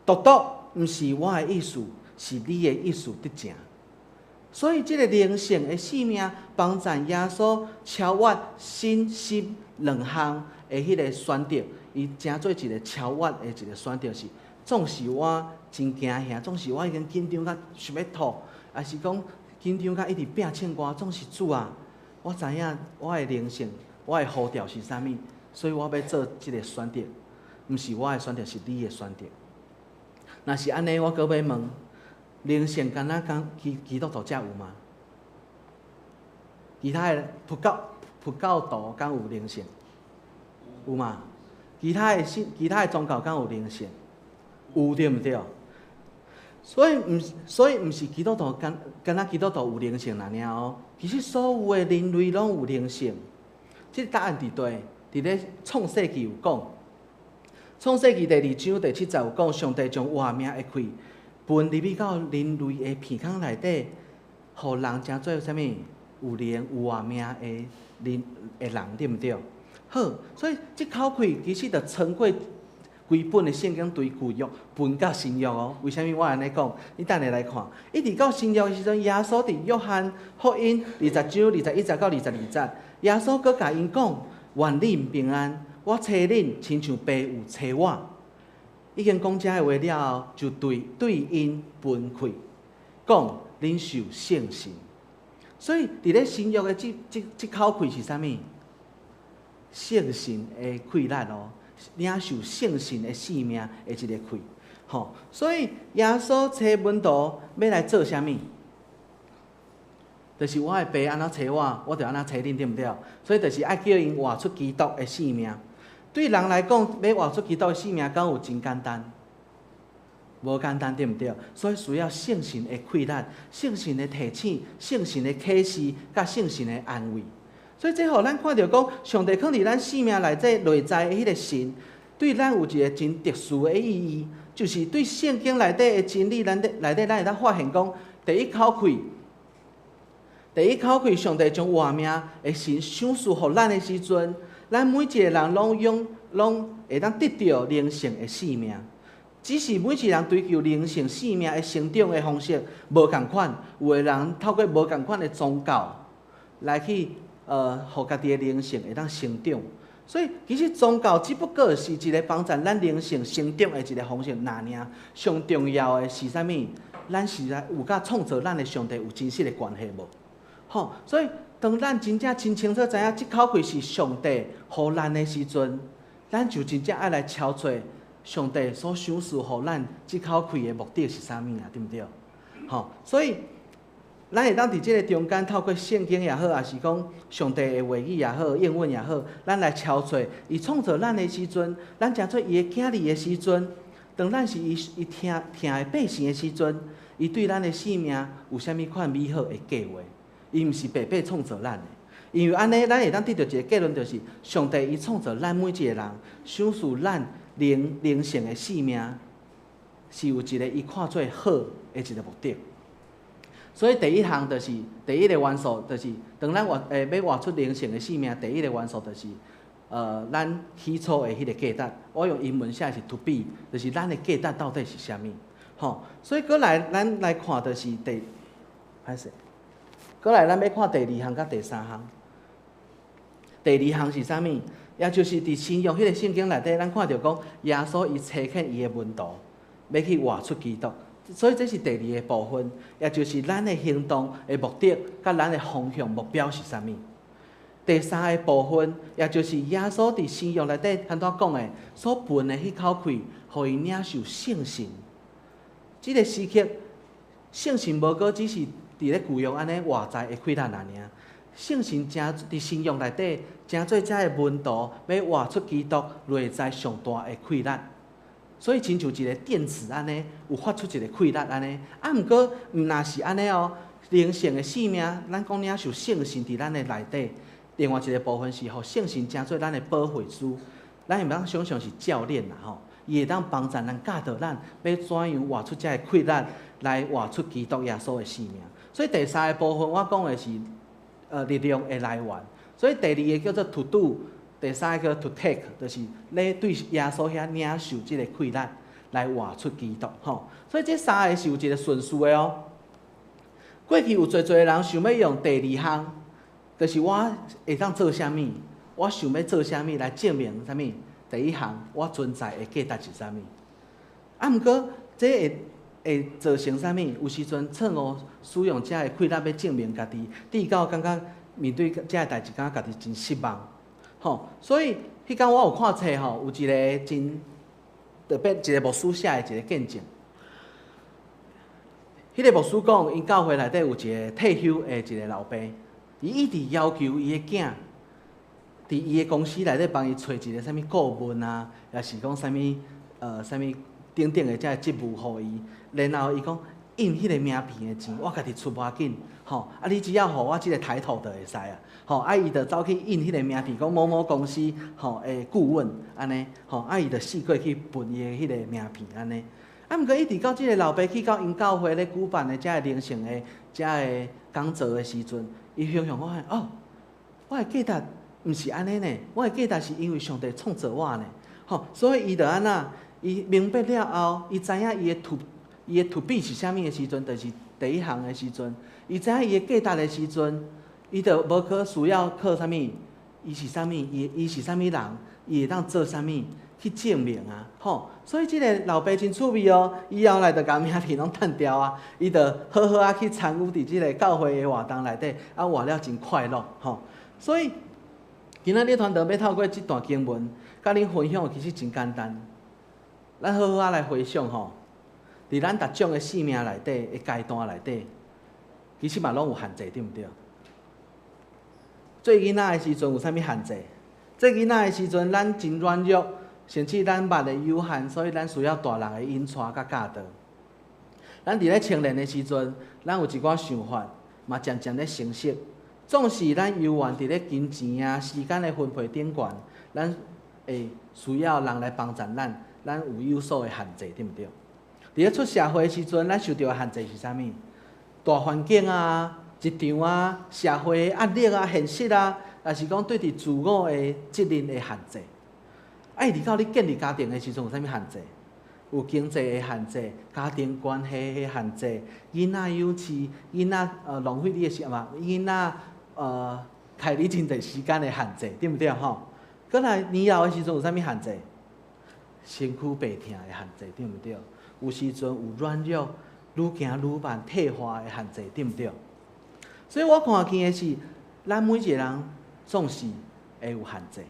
獨獨毋是我的意思，是你的意思得成。所以，這个靈性的生命幫助耶穌超越身心兩項的彼个選擇，伊成做一个超越的一个選擇是，縱使我真驚嚇，縱使我已經緊張甲想欲吐，抑是講緊張甲一直拚銃汗，總是主啊，我知影我的靈性，我的呼召是啥物，所以我欲做這个選擇，毋是我的選擇，是你的選擇。若是按呢，我閣欲問。靈性敢若講基督徒才有嗎？其他的佛教徒敢有靈性？有嗎？其他的宗教敢有靈性？有對毋對？所以毋是基督徒敢若基督徒有靈性爾哦。其實所有的人類攏有靈性。這個答案佇佗？佇咧創世記有講，創世記第2章第7節有講，上帝將活命的氣噴入去到人類的鼻孔內底，予人成做啥物？有靈有活命的人的人，對毋對？好，所以這口氣其實就穿過規本的聖經，對舊約噴到新約哦。為啥物我按呢講？你等下來看，一直到新約的時陣，耶穌佇約翰福音20章21節到22節，耶穌閣共𪜶講：願恁平安，我差恁親像爸有差我。已經講這的話了後，就對𪜶噴氣，講恁受聖神。所以佇咧新約的這口氣是啥物？聖神的氣力哦，領受聖神的生命的一個氣，吼。所以耶穌差門徒欲來做啥物？就是我的爸按怎差我，我就按怎差恁，對毋對？所以就是愛叫𪜶活出基督的生命。對人來講，欲活出基督的生命，敢有真簡單？無簡單，對毋對？所以需要聖神的氣力、聖神的提醒、聖神的啟示，佮聖神的安慰。所以這予咱看著講，上帝囥佇咱生命內底內在的彼个神，對咱有一个真特殊的意義，就是對聖經內底的真理，咱內底咱會當發現講，第一口氣，上帝將活命的神賞賜予咱的時陣，咱每一个人攏會當得著靈性的生命。只是每一個人追求靈性生命的成長的方式無仝款，有的人透過無仝款的宗教來去，予家己的靈性會當成長。所以其實宗教只不過是一個幫助咱靈性成長的一個方式爾爾。上重要的是啥物？咱是來有佮創造咱的上帝有真實的關係無？吼，所以當咱真正真清楚知影這口氣是上帝予咱的時陣，咱就真正愛來敲揣。上帝所賞賜予咱這口氣的目的是啥物啊？對毋對？吼，所以咱會當佇這个中間透過聖經也好，抑是講上帝的話語也好，應允也好，咱來敲揣伊創造咱的時陣，咱成做伊的囝兒的時陣，當咱是伊伊疼疼的百姓的時陣，伊對咱的生命有啥物款美好的計劃？伊毋是白白創造咱的，因為按呢，咱會當得著一个結論，就是上帝伊創造咱每一个人，賞賜咱靈靈性的生命，是有一个伊看做好的一个目的。所以第一項就是第一个元素，就是當咱活欸欲活出靈性的生命，第一个元素就是咱起初的彼个價值。我用英文寫是 to be，就是咱的價值到底是啥物？吼，所以閣來咱來看就是第，歹勢，閣來咱欲看第二項佮第三項。第二項是啥物？也就是佇新約彼个聖經內底，咱看著講耶穌伊差遣伊的門徒，欲去活出基督。所以這是第二个部分，也就是咱的行動的目的，佮咱的方向目標是啥物。第三个部分，也就是耶穌佇新約內底按怎講的，所分的彼口氣，予伊領受聖神。這个時刻，聖神無閣只是佇咧舊約按呢活在的氣力爾爾，聖神成佇新約內底，成做遮个門徒，欲活出基督內在上大的氣力。所以親像一个電池按呢，有發出一个氣力按呢。啊，毋過毋若是按呢哦，靈性的生命，咱講領受聖神佇咱的內底。另外一个部分是，予聖神成做咱的保惠師，咱會當想象是教練啦吼，伊會當幫助咱教導咱，欲怎樣活出遮个氣力，來活出基督耶穌的生命。所以第三个部分，我講的是力量的來源。所以第二个叫做 to do。第三个 to take，就是咧對耶穌遐領受這个氣力，來活出基督吼。所以這三个是有一个順序的哦。過去有濟濟人想欲用第二項，就是我會當做啥物，我想欲做啥物來證明啥物？第一項我存在的價值是啥物？啊，毋過這會會造成啥物？有時陣錯誤使用遮个氣力欲證明家己，直到感覺面對遮个代誌，感覺家己真失望。吼，所以彼工我有看冊吼，有一个真特別一个牧師寫的一个見證。彼个牧師講，𪜶教會內底有一个退休的一个老爸，伊一直要求伊的囝，佇伊的公司內底幫伊揣一个啥物顧問啊，抑是講啥物啥物等等的遮个職務予伊，然後伊講印彼个名片的錢，我家己出無要緊，吼，啊你只要予我這个抬頭就會使啊，吼，啊伊就走去印彼个名片，講某某公司吼的顧問按呢，吼，啊伊就四處去分伊的彼个名片按呢。啊，毋過一直到這个老爸去到𪜶教會咧舉辦的遮个靈性的遮个講座的時陣，伊雄雄發現哦，我的價值毋是按呢呢，我的價值是因為上帝創造我呢，吼，所以伊就按怎，伊明白了後，伊知影伊的 to be 是啥物的時陣，就是第一項的時陣，伊知影伊的價值的時陣，伊就無閣需要靠啥物，伊是啥物，伊伊是啥物人，伊會當做啥物去證明啊，吼，所以這个老爸真趣味哦，伊後來就共名片攏褪掉啊，伊就好好啊去參與佇這个教會的活動內底，啊活了真快樂，吼，所以今仔日傳道欲透過這段經文，佮恁分享的其實真簡單，咱好好啊來回想吼，佇咱逐種的生命內底的階段內底，其實嘛攏有限制，對毋對？做囡仔的時陣有啥物限制？做囡仔的時陣，咱真軟弱，甚至咱捌的有限，所以咱需要大人的引帶佮教導。咱佇咧青年的時陣，咱有一寡想法，嘛漸漸咧成熟。縱使咱猶原佇咧金錢啊、時間的分配頂懸，咱會需要人來幫助咱，咱有有所的限制，對毋對？佇咧出社會的時陣，咱受著的限制是啥物？大環境啊、職場啊、社會的壓力啊、現實啊，抑是講對佇自我的責任的限制。啊，一直到你建立家庭的時陣，有啥物限制？有經濟的限制、家庭關係的限制、囡仔幼稚、囡仔浪費你的時嘛，囡仔開你真濟時間的限制，對毋對吼？閣來年老的時陣有啥物限制？身軀病疼的限制，對毋對？有時陣有軟弱、愈行愈慢、退化的限制，對毋對？所以我看見的是，咱每一个人總是會有限制。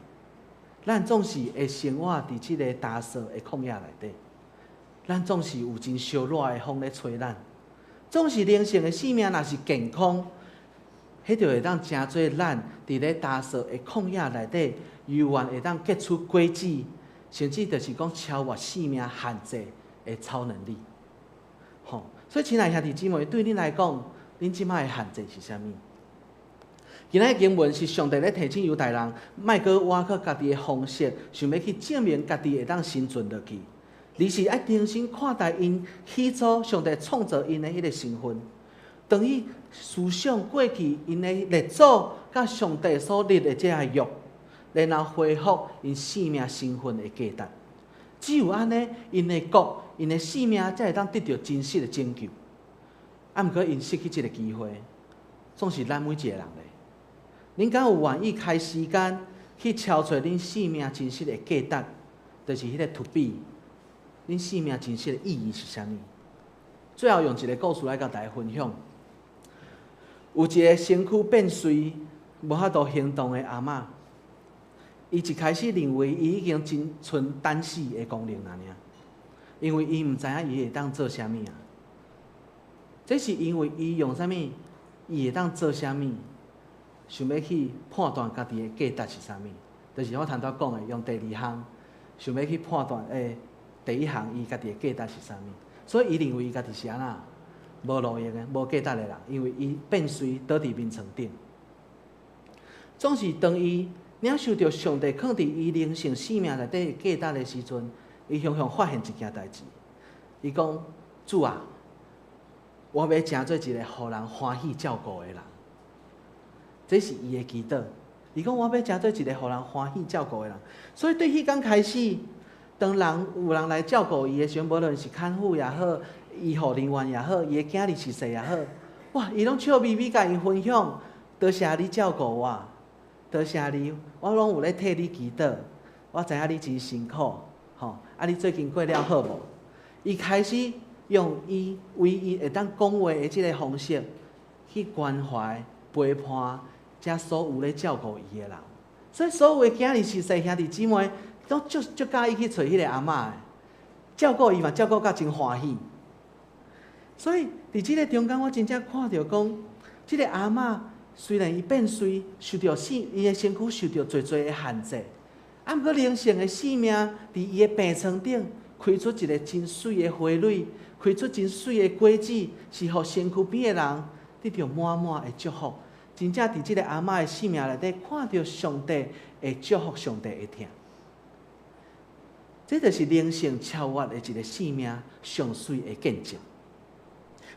咱總是會生活佇這个焦燥的曠野內底，咱總是有真燒熱的風咧吹咱，總是靈性的生命若是健康，彼就會當成做咱佇咧焦燥的曠野內底，猶原會當結出果子，甚至就是講超越生命限制的超能力。吼，所以親愛兄弟姊妹，對恁來講，恁這擺的限制是啥物？今仔日經文是上帝咧提醒猶大人，莫閣倚靠家己的方式，想欲去證明家己會當生存落去，而是愛重新看待𪜶起初上帝創造𪜶的彼个身份，當去思想過去𪜶的列祖佮上帝所立的這个約，然後恢復𪜶生命身份的價值。只有按呢，𪜶的國、𪜶的生命才會當得著真實的拯救。啊，毋過𪜶失去這个機會，總是咱每一個人咧。恁敢有願意開時間去敲揣恁生命真實的價值，就是彼个突比，恁生命真實的意義是啥物？最後用一个故事來共大家分享。有一个身軀變碎、無法度行動的阿嬤，伊一開始認為伊已經真賰等死的功能爾爾，因為伊毋知影伊會當做啥物啊。這是因為伊用啥物，伊會當做啥物？想欲去判斷家己的價值是啥物，就是我頭拄講的，用第二項想欲去判斷，第一項伊家己的價值是啥物，所以伊認為伊家己是按怎無路用的、無價值的人，因為伊變隨倒佇眠床頂。總是當伊領受著上帝囥佇伊靈性生命內底的價值的時陣，伊雄雄發現一件代誌，伊講：主啊，我欲成做一個予人歡喜照顧的人。這是伊的祈禱。伊講我欲成做一個予人歡喜照顧的人。所以對彼工開始，當人有人來照顧伊的時陣，無論是看護也好，醫護人員也好，伊的囝兒是誰也好，哇，伊攏笑眯眯共伊分享，多謝你照顧我，多謝你，我攏有咧替你祈禱，我知影你真辛苦，吼，啊，你最近過了好無？伊開始用伊唯一會當講話的這个方式去關懷、陪伴。遮所有咧照顧伊的人，所以所有的囝兒、媳婦、兄弟姊妹，攏足足佮意去揣彼个阿嬤的，照顧伊嘛，照顧甲真歡喜。所以佇這个中間，我真正看著講，這个阿嬤雖然伊變衰，受著死，伊的身軀受著濟濟的限制，啊，毋過靈性的生命佇伊的病床頂開出一个真媠的花蕊，開出真媠的果子，是予身軀邊的人得著滿滿的祝福。真正佇這个阿嬤的生命內底，看著上帝的祝福，上帝的疼，這就是靈性超越的一个生命上媠的見證。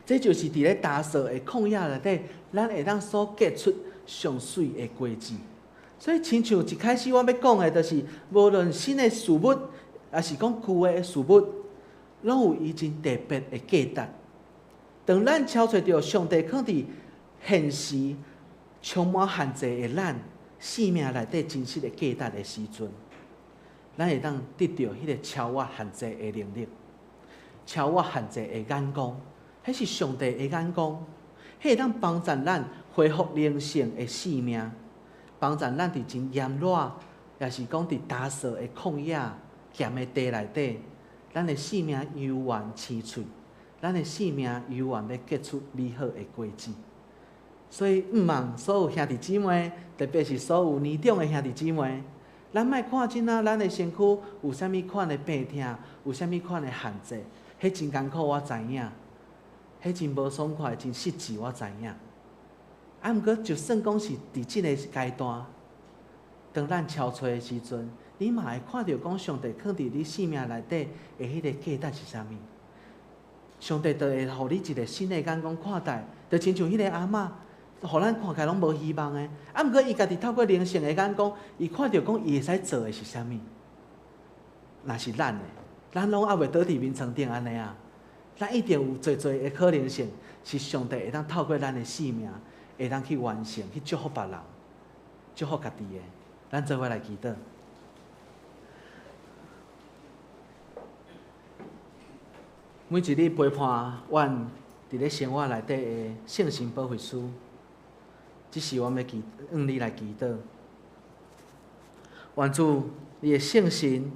這就是佇咧焦燥的曠野內底，咱會當所結出上媠的果子。所以，親像一開始我欲講的，就是無論新的事物，抑是講舊的事物，攏有伊真特別的價值。當咱超揣著上帝囥佇現時充滿限制的咱生命內底真實的價值的時陣，咱會當得著彼个超越限制的能力，超越限制的眼光，彼是上帝的眼光，彼會當幫助咱恢復靈性的生命，幫助咱佇真炎熱，抑是講佇焦燥的曠野、鹹的地內底，咱的生命猶原青翠，咱的生命猶原欲結出美好的果子。所以，毋望所有兄弟姊妹，特別是所有年長的兄弟姊妹，咱莫看這啊，咱的身軀有啥物款的病痛，有啥物款的限制，彼真艱苦，我知影；彼真無爽快，真失志，我知影。啊，毋過就算講是佇這个階段，當咱憔悴的時陣，你嘛會看著講上帝囥佇你生命內底的彼个價值是啥物？上帝就會予你一个新的眼光看待，就親像彼个阿嬤。予咱看起來攏無希望的，啊，毋過伊家己透過靈性的眼光，伊看著講伊會使做的是啥物？若是咱的，咱攏猶未倒佇眠床頂按呢啊，咱一定有濟濟的可能性，是上帝會當透過咱的生命，會當去完成，去祝福別人，祝福家己的。咱做伙來祈禱。每一日陪伴阮佇咧生活內底的聖神保惠師。這時，我欲祈，向你來祈禱。願主你的聖神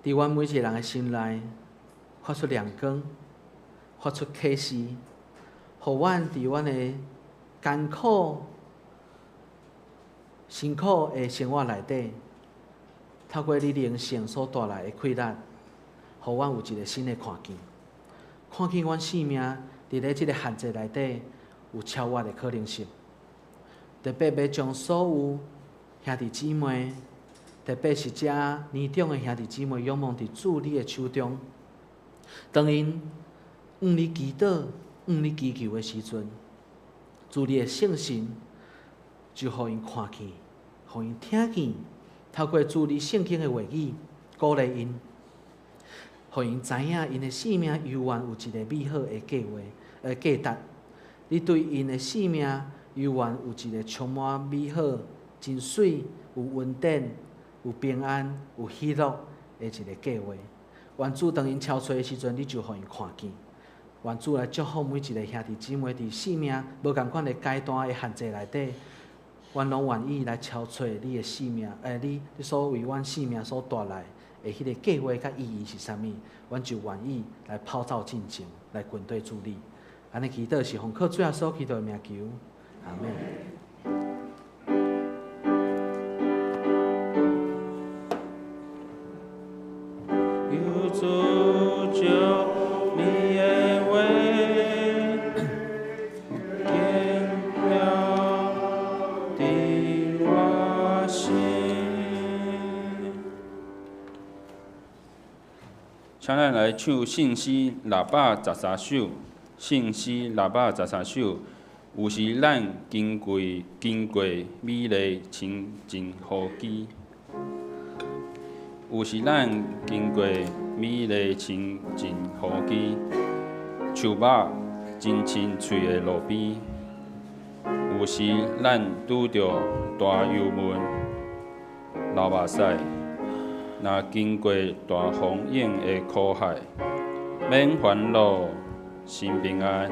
佇阮每一個人的心內發出亮光，發出啟示，予阮佇阮的艱苦、辛苦的生活內底，透過你靈性所帶來的氣力，予阮有一個新的看見，看見阮生命佇咧這个限制內底有超越的可能性。特別欲將所有兄弟姊妹，特別是遮年長的兄弟姊妹，仰望佇主你的手中。當𪜶向你祈禱、向你祈求的時陣，主你的聖神就予𪜶看見，予𪜶聽見，透過主你聖經的話語鼓勵𪜶，予𪜶知影𪜶的生命猶原有一个美好的計劃、價值。你對𪜶的生命猶原有一个充滿美好、真媠、有恩典、有平安、有喜樂的一个計劃。願主當𪜶敲揣的時陣，你就予𪜶看見。願主來祝福每一个兄弟姊妹佇生命無仝款的階段的限制內底，阮攏願意來敲揣你的生命，你所為阮生命所帶來的彼个計劃佮意義是啥物，阮就願意來跑走進前，來跟綴主你。按呢祈禱是奉靠主耶穌基督的名求，阿們。求主將你的話顯明佇我心。請咱來唱聖詩613首，聖詩613首。有時咱經過美麗清靜雨季，有時咱經過美麗清靜雨季，樹木真青翠的路邊。有時咱拄著大油門流目屎，若經過大風湧的苦海，免煩惱，心平安。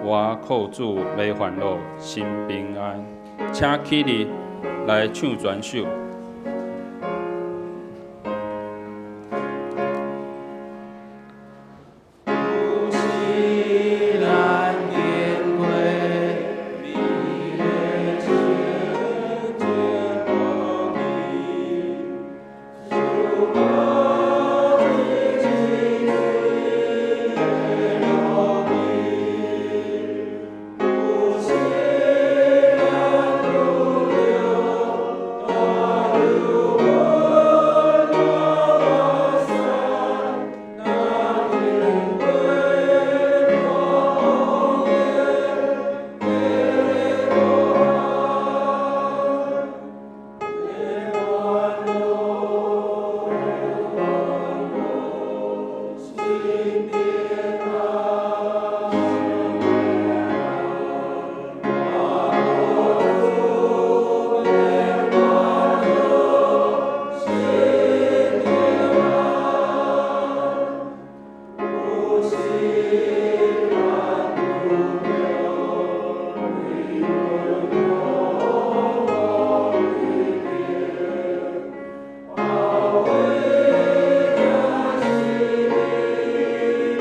我靠主袂煩惱，心平安。請起立來唱全首。有時咱經過美麗清靜雨季，樹木真青翠的路邊。有時咱拄著大油門流目屎，若經過大風湧的苦海，免煩惱，心平安。我靠主免煩惱，心平安。有時咱拄著危險包圍行是你的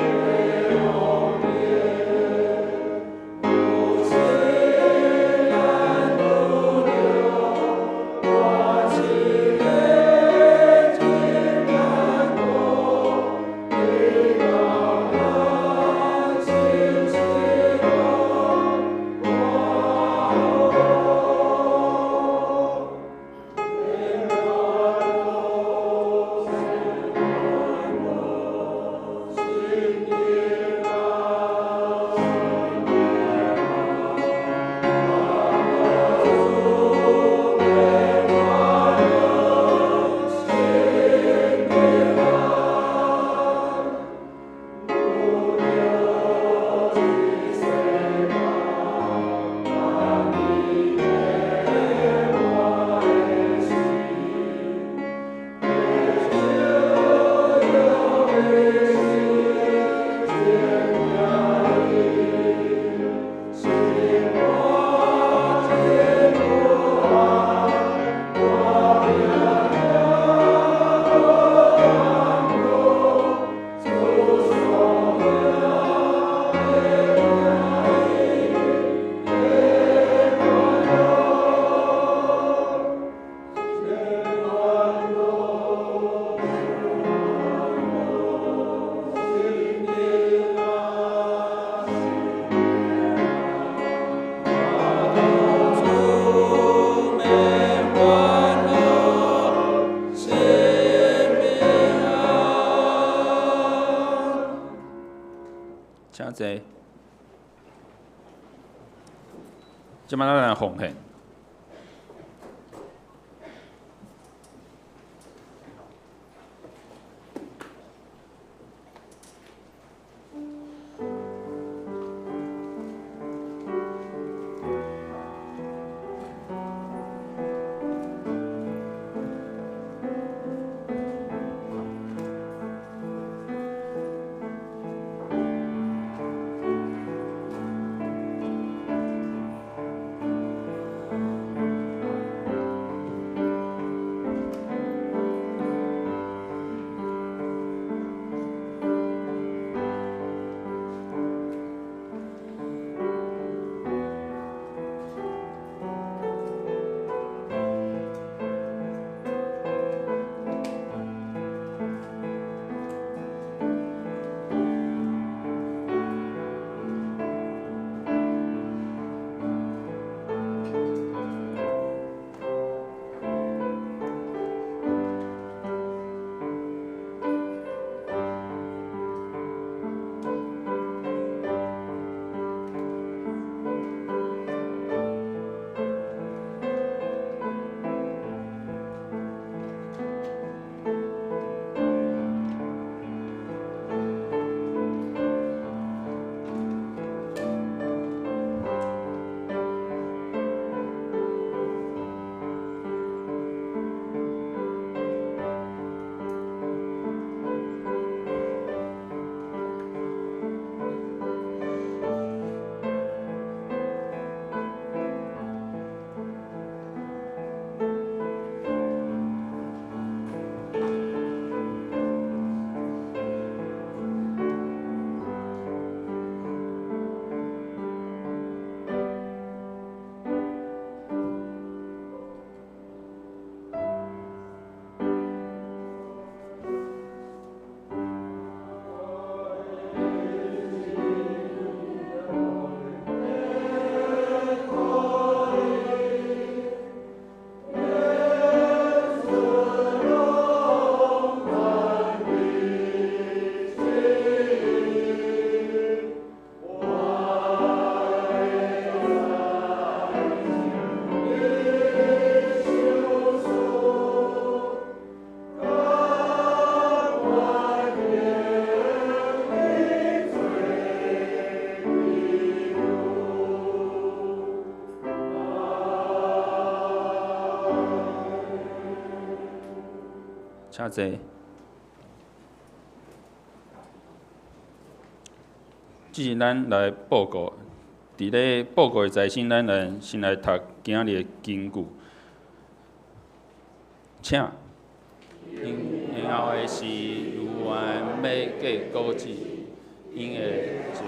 請坐。這擺咱來奉獻。請坐。這是咱來報告，佇咧報告的在先，咱來先來讀今仔日的經句。請。𪜶年老的時，猶原欲結果子，𪜶的舌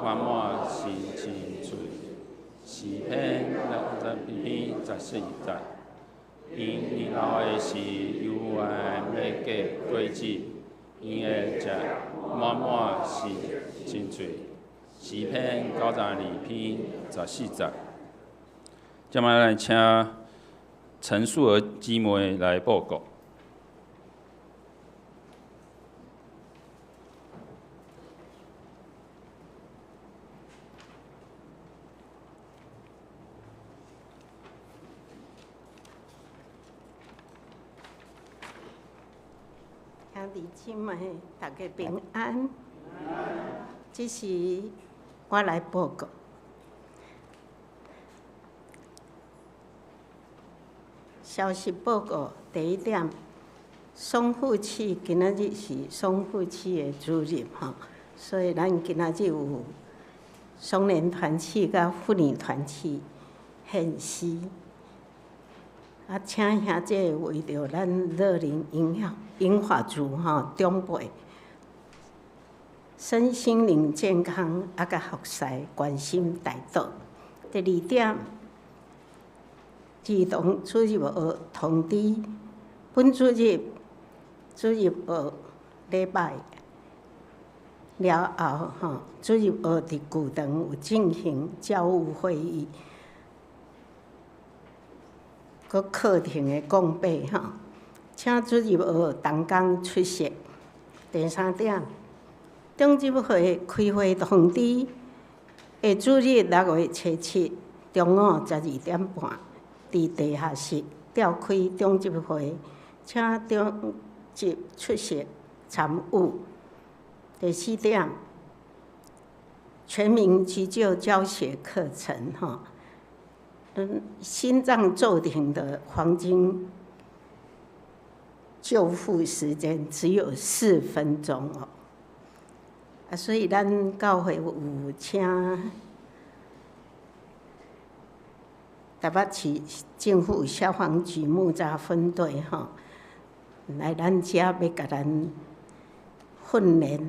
滿滿是青翠。詩篇62篇14節。𪜶年老的時，猶原欲結果子，𪜶的舌滿滿是青翠。詩篇92篇14節。這擺咱請陳素娥姊妹來報告。兄弟姊妹，大家平安。這是我來報告。消息報告第一點，爽夫市今仔日是爽夫市的主日吼，所以咱今仔日有雙年團契佮婦女團契獻詩。啊，請兄姐為著咱樂齡銀髮族吼長輩身心靈健康啊，佮服侍關心代禱。第二點，兒童主日學通知，本主日主日學禮拜了後吼，主日學佇舊堂有進行教務會議，閣課程的講解吼，請主日學同工出席。第三點，長執會開會通知，下主日6月初7中午12點半，佇地下室召開長執會，請長執出席參與。第四點，全民急救教學課程，吼，心臟驟停的黃金救護時間只有4分鐘哦。啊，所以咱教會有請台北市政府消防局木柵分隊吼，來咱遮欲共咱訓練，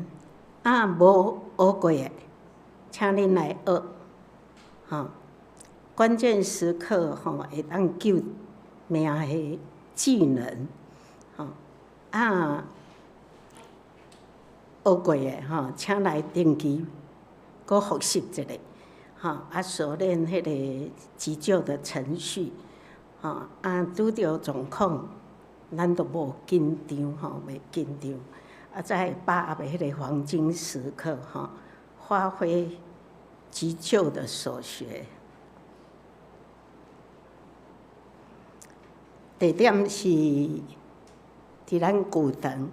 啊，無學過的，請恁來學，吼，關鍵時刻吼會當救命的技能，吼，啊，學過的吼，請來定期閣複習一下，吼，啊，熟練彼个急救的程序，吼，啊，拄著狀況，咱都無緊張吼，袂緊張，啊，才會把握彼个黃金時刻吼，發揮急救的所學。地點是佇咱舊堂，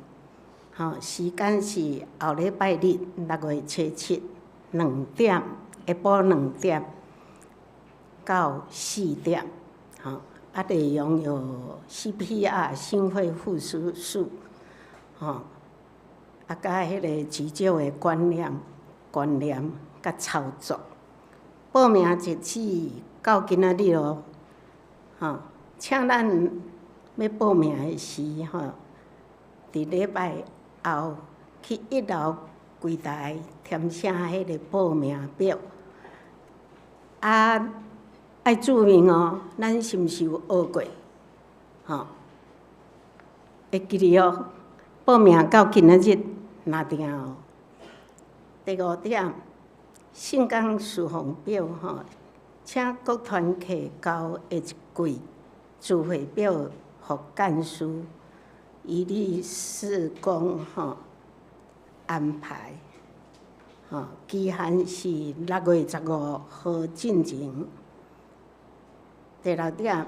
吼，時間是後禮拜日6月初7兩點，下晡2點到4點，吼，啊，內容有 CPR 心肺復甦術，吼，啊，佮彼个急救的觀念、觀念佮操作。報名截止到今仔日囉，吼，請咱欲報名的時，吼，佇禮拜後去一樓櫃台填寫彼个報名表。啊，愛注明哦，咱是毋是有學過？吼，會記得哦。報名到今仔日若定哦。第五點，聖工事奉表吼，請各團契交下一季聚會表予幹事，以利事工吼安排。吼，期限是6月15號進前。第六點，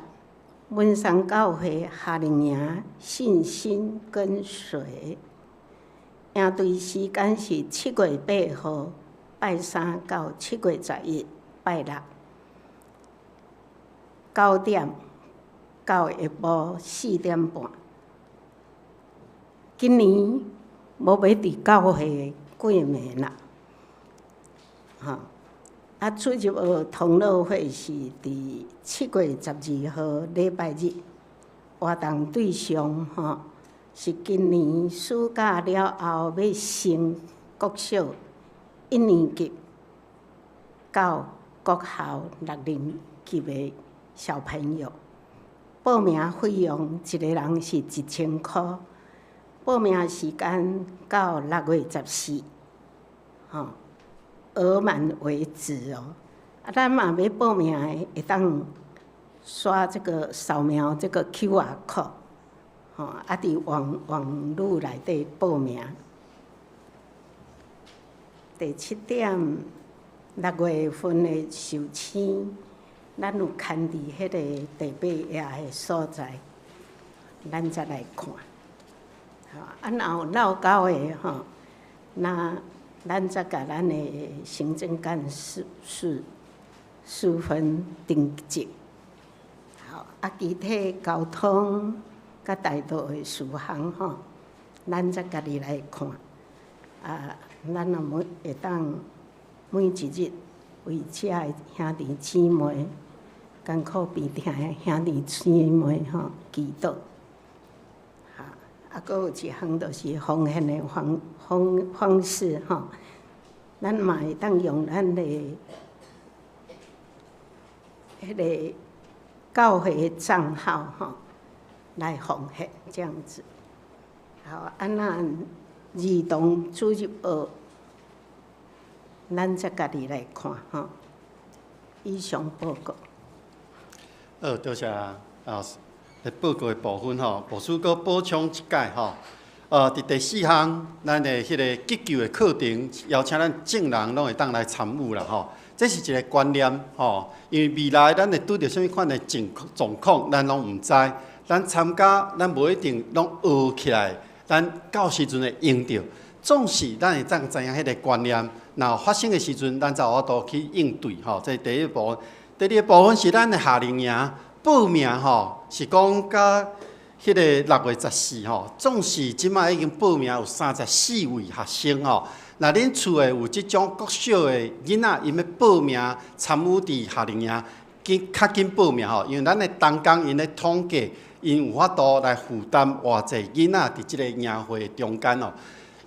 文山教會夏令營信心跟隨，營隊時間是7月8號拜三到7月11拜六，9點到下晡4點半。今年無欲佇教會過暝啦，吼！啊，主日學同樂會是佇7月12號禮拜日，活動對象吼是今年暑假了後欲升國小一年級到國校六年級的小朋友。報名費用一个人是1000箍，報名時間到6月14，吼，額滿為止哦。啊，咱嘛欲報名的，會當刷這個掃描這個 QR code，吼，啊，佇網網路內底報名。第七點，6月份的壽星，咱有牽佇彼个第八頁的所在，咱再來看。吼，啊，若有落勾的吼，那咱再共咱的行政幹事處分登記。好，啊，其他交通佮大道的事項吼，咱再家己來看。啊，咱若每會當每一日為遮的兄弟姊妹，艱苦病痛的兄弟姊妹吼祈禱。啊，閣有一項就是奉獻的方方方式吼，咱嘛會當用咱的彼个教會的帳號吼來奉獻，這樣子。好，啊，咱兒童主日學，咱再家己來看吼。以上報告。好，多謝啊。報告的部分吼，牧師閣補充一擺吼。佇第四項，咱的彼个急救的課程，邀請咱眾人攏會當來參與啦吼。這是一个觀念吼，因為未來咱會拄著啥物款的狀狀況，咱攏毋知。咱參加，咱無一定攏學起來，咱到時陣會用著。總是咱會當知影彼个觀念，若發生的時陣，咱才有法度去應對吼。這是第一部分。第二個部分是咱的夏令營報名吼，是講佮彼个6月14吼，總是這擺已經報名有34位學生吼。若恁厝的有這種國小的囡仔，𪜶欲報名參與佇夏令營，緊較緊報名吼，因為咱的同工𪜶咧統計，𪜶有法度來負擔偌濟囡仔佇這個營會中間哦。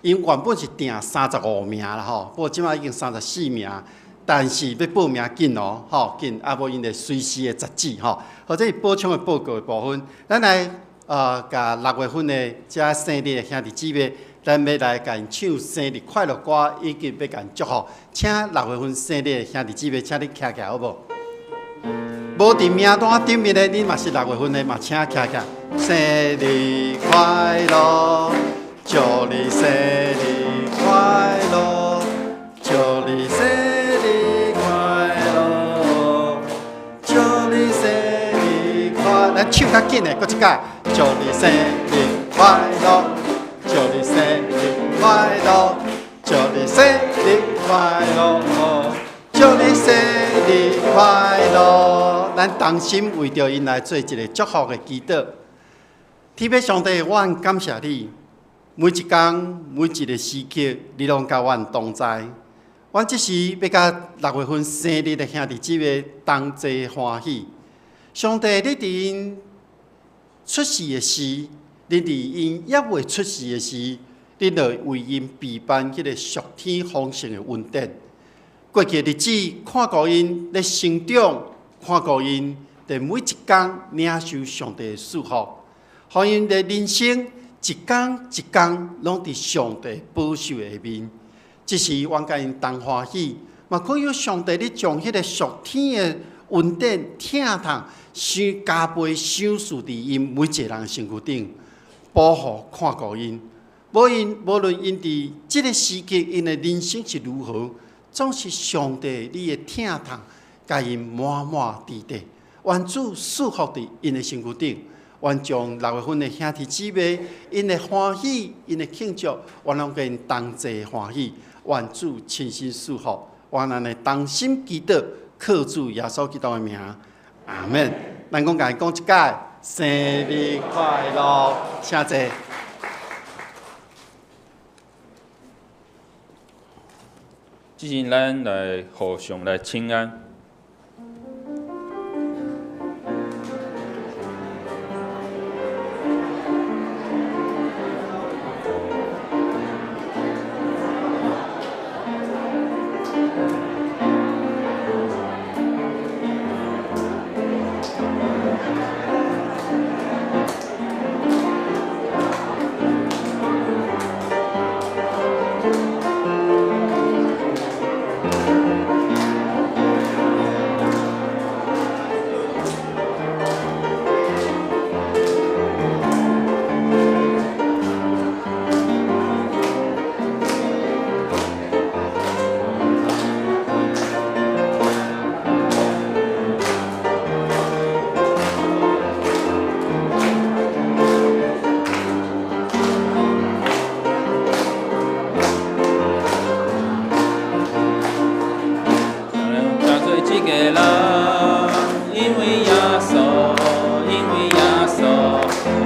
𪜶原本是訂35名啦吼，不過這擺已經34名，但是欲報名緊哦，吼緊，啊無𪜶會隨時會截止吼。好，這是補充的報告的部分，咱來共6月份的遮生日的兄弟姊妹，咱欲來共𪜶唱生日快樂歌，以及欲共𪜶祝福。請6月份生日的兄弟姊妹，請你徛起來好無？無佇名單頂面的，你嘛是6月份的，嘛請徛起來。生日快樂，祝你生日快樂，祝你生日快樂，祝你生日快樂。咱唱較緊的，閣一擺。祝你生日快樂，祝你生日快樂，祝你生日快樂，祝你生日快樂。咱同心為著𪜶來做一个祝福的祈禱。天父上帝，我感謝你，每一工每一个時刻，你攏佮阮同在。阮這時欲佮6月份生日的兄弟姊妹同齊歡喜。上帝，你佇𪜶出世的時，你佇𪜶猶未出世的時，你就為𪜶備辦彼个屬天豐盛的恩典。過去的日子，看顧𪜶咧成長，看顧𪜶佇每一工領受上帝的祝福，予𪜶的人生一工一工攏佇上帝保守的下面。這時，阮佮𪜶同歡喜，嘛懇求上帝，你將彼个屬天的恩典、疼痛，傷加倍賞賜佇𪜶每一个人身軀頂，保護看顧𪜶。無𪜶無論𪜶佇這个時刻，𪜶的人生是如何，總是上帝你的疼痛，共𪜶滿滿佇底。願主賜福佇𪜶的身軀頂，願將6月份的兄弟姊妹，𪜶的歡喜，𪜶的慶祝，阮攏共𪜶同齊歡喜。願主親身賜福，願咱的同心祈禱，靠主耶穌基督的名，阿們。咱講共伊講一擺，生日快樂，請坐。這陣咱來互相來請安。這個人，因為耶穌，因為耶穌，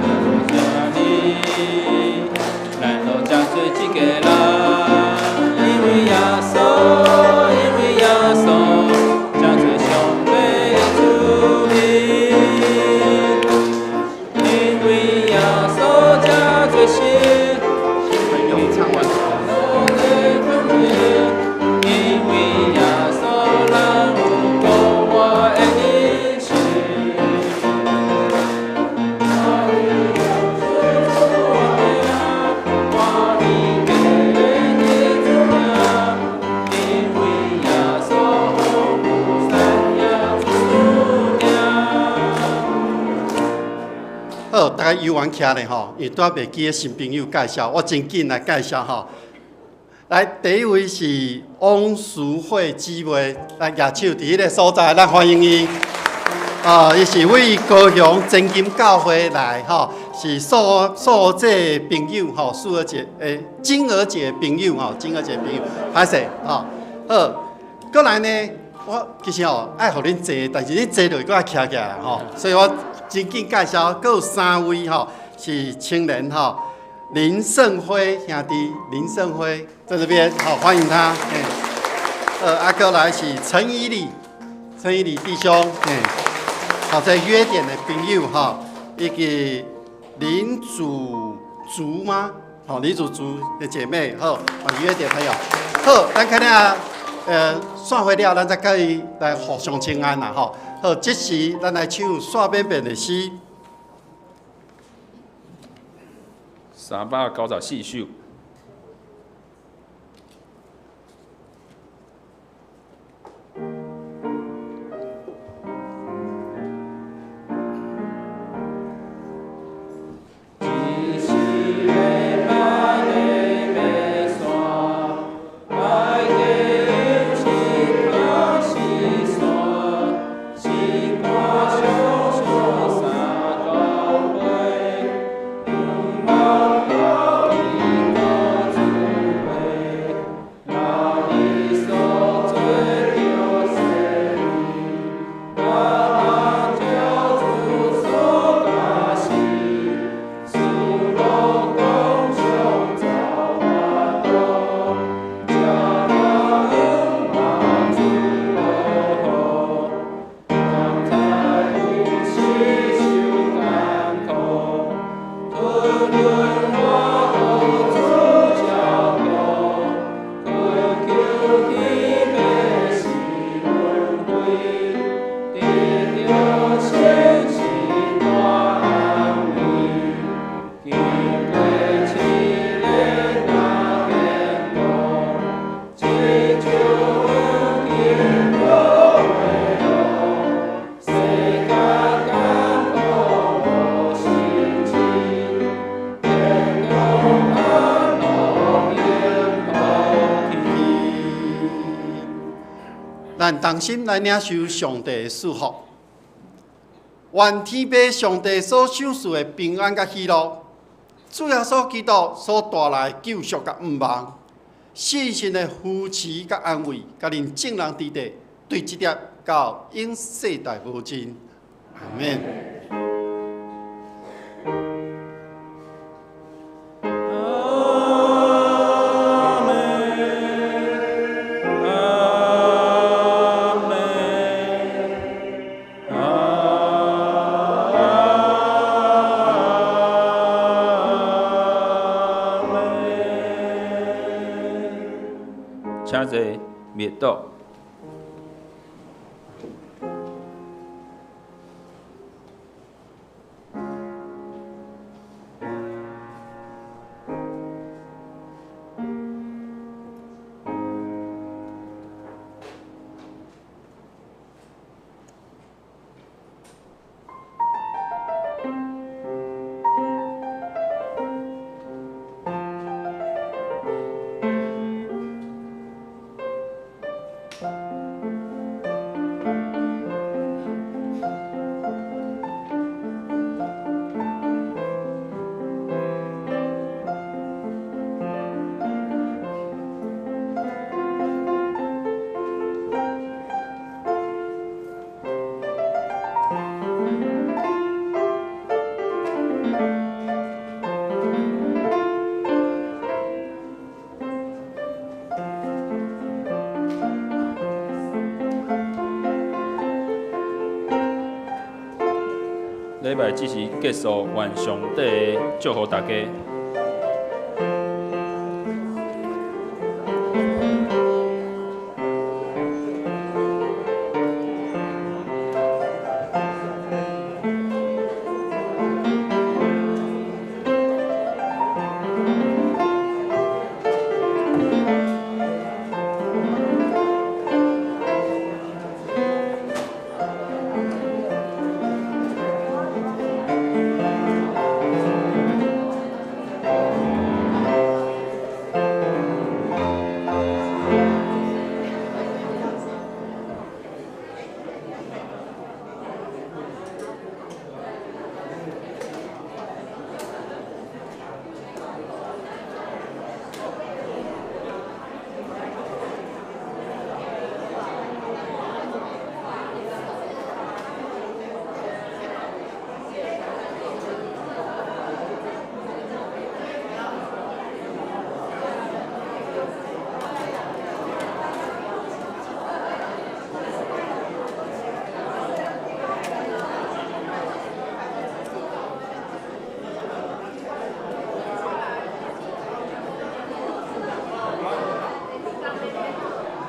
有這你，咱攏誠濟這個人，因為耶穌，因為耶穌，誠濟上帝的子民，因為耶穌誠濟神。唱完。因為耶穌，咱有公義。家游玩徛咧吼，因为拄仔袂记得新朋友介绍，我真紧来介绍吼。来，第一位是翁淑慧姊妹，来举手伫彼个所在，咱欢迎伊。伊是为高雄前金教会来吼，是素素姐朋友吼，素娥姐金娥姐朋友吼，金娥姐朋友，歹势吼。好，过来呢，我其实吼爱予恁坐，但是恁坐落阁爱徛起来吼，所以我真紧介绍，阁有三位吼是青年吼，林胜辉兄弟，林胜辉在这边，好，欢迎他。啊，阁来是陈以礼，陈以礼弟兄，好，在约典的朋友哈，以及林祖竹吗？好，林祖竹的姐妹，好，约典朋友，好，咱看下，散会了，咱再佮伊来互相请安啦，吼。好，这时咱来唱煞免变的诗。394首。咱同心来领受上帝的祝福，愿天父上帝所赏赐的平安佮喜乐，主耶稣基督所带来的救赎佮盼望，圣神的扶持佮安慰，佮恁众人伫地，对这粒到永世代无尽。阿们。请坐，灭祷。礼拜这时结束，愿上帝祝福大家。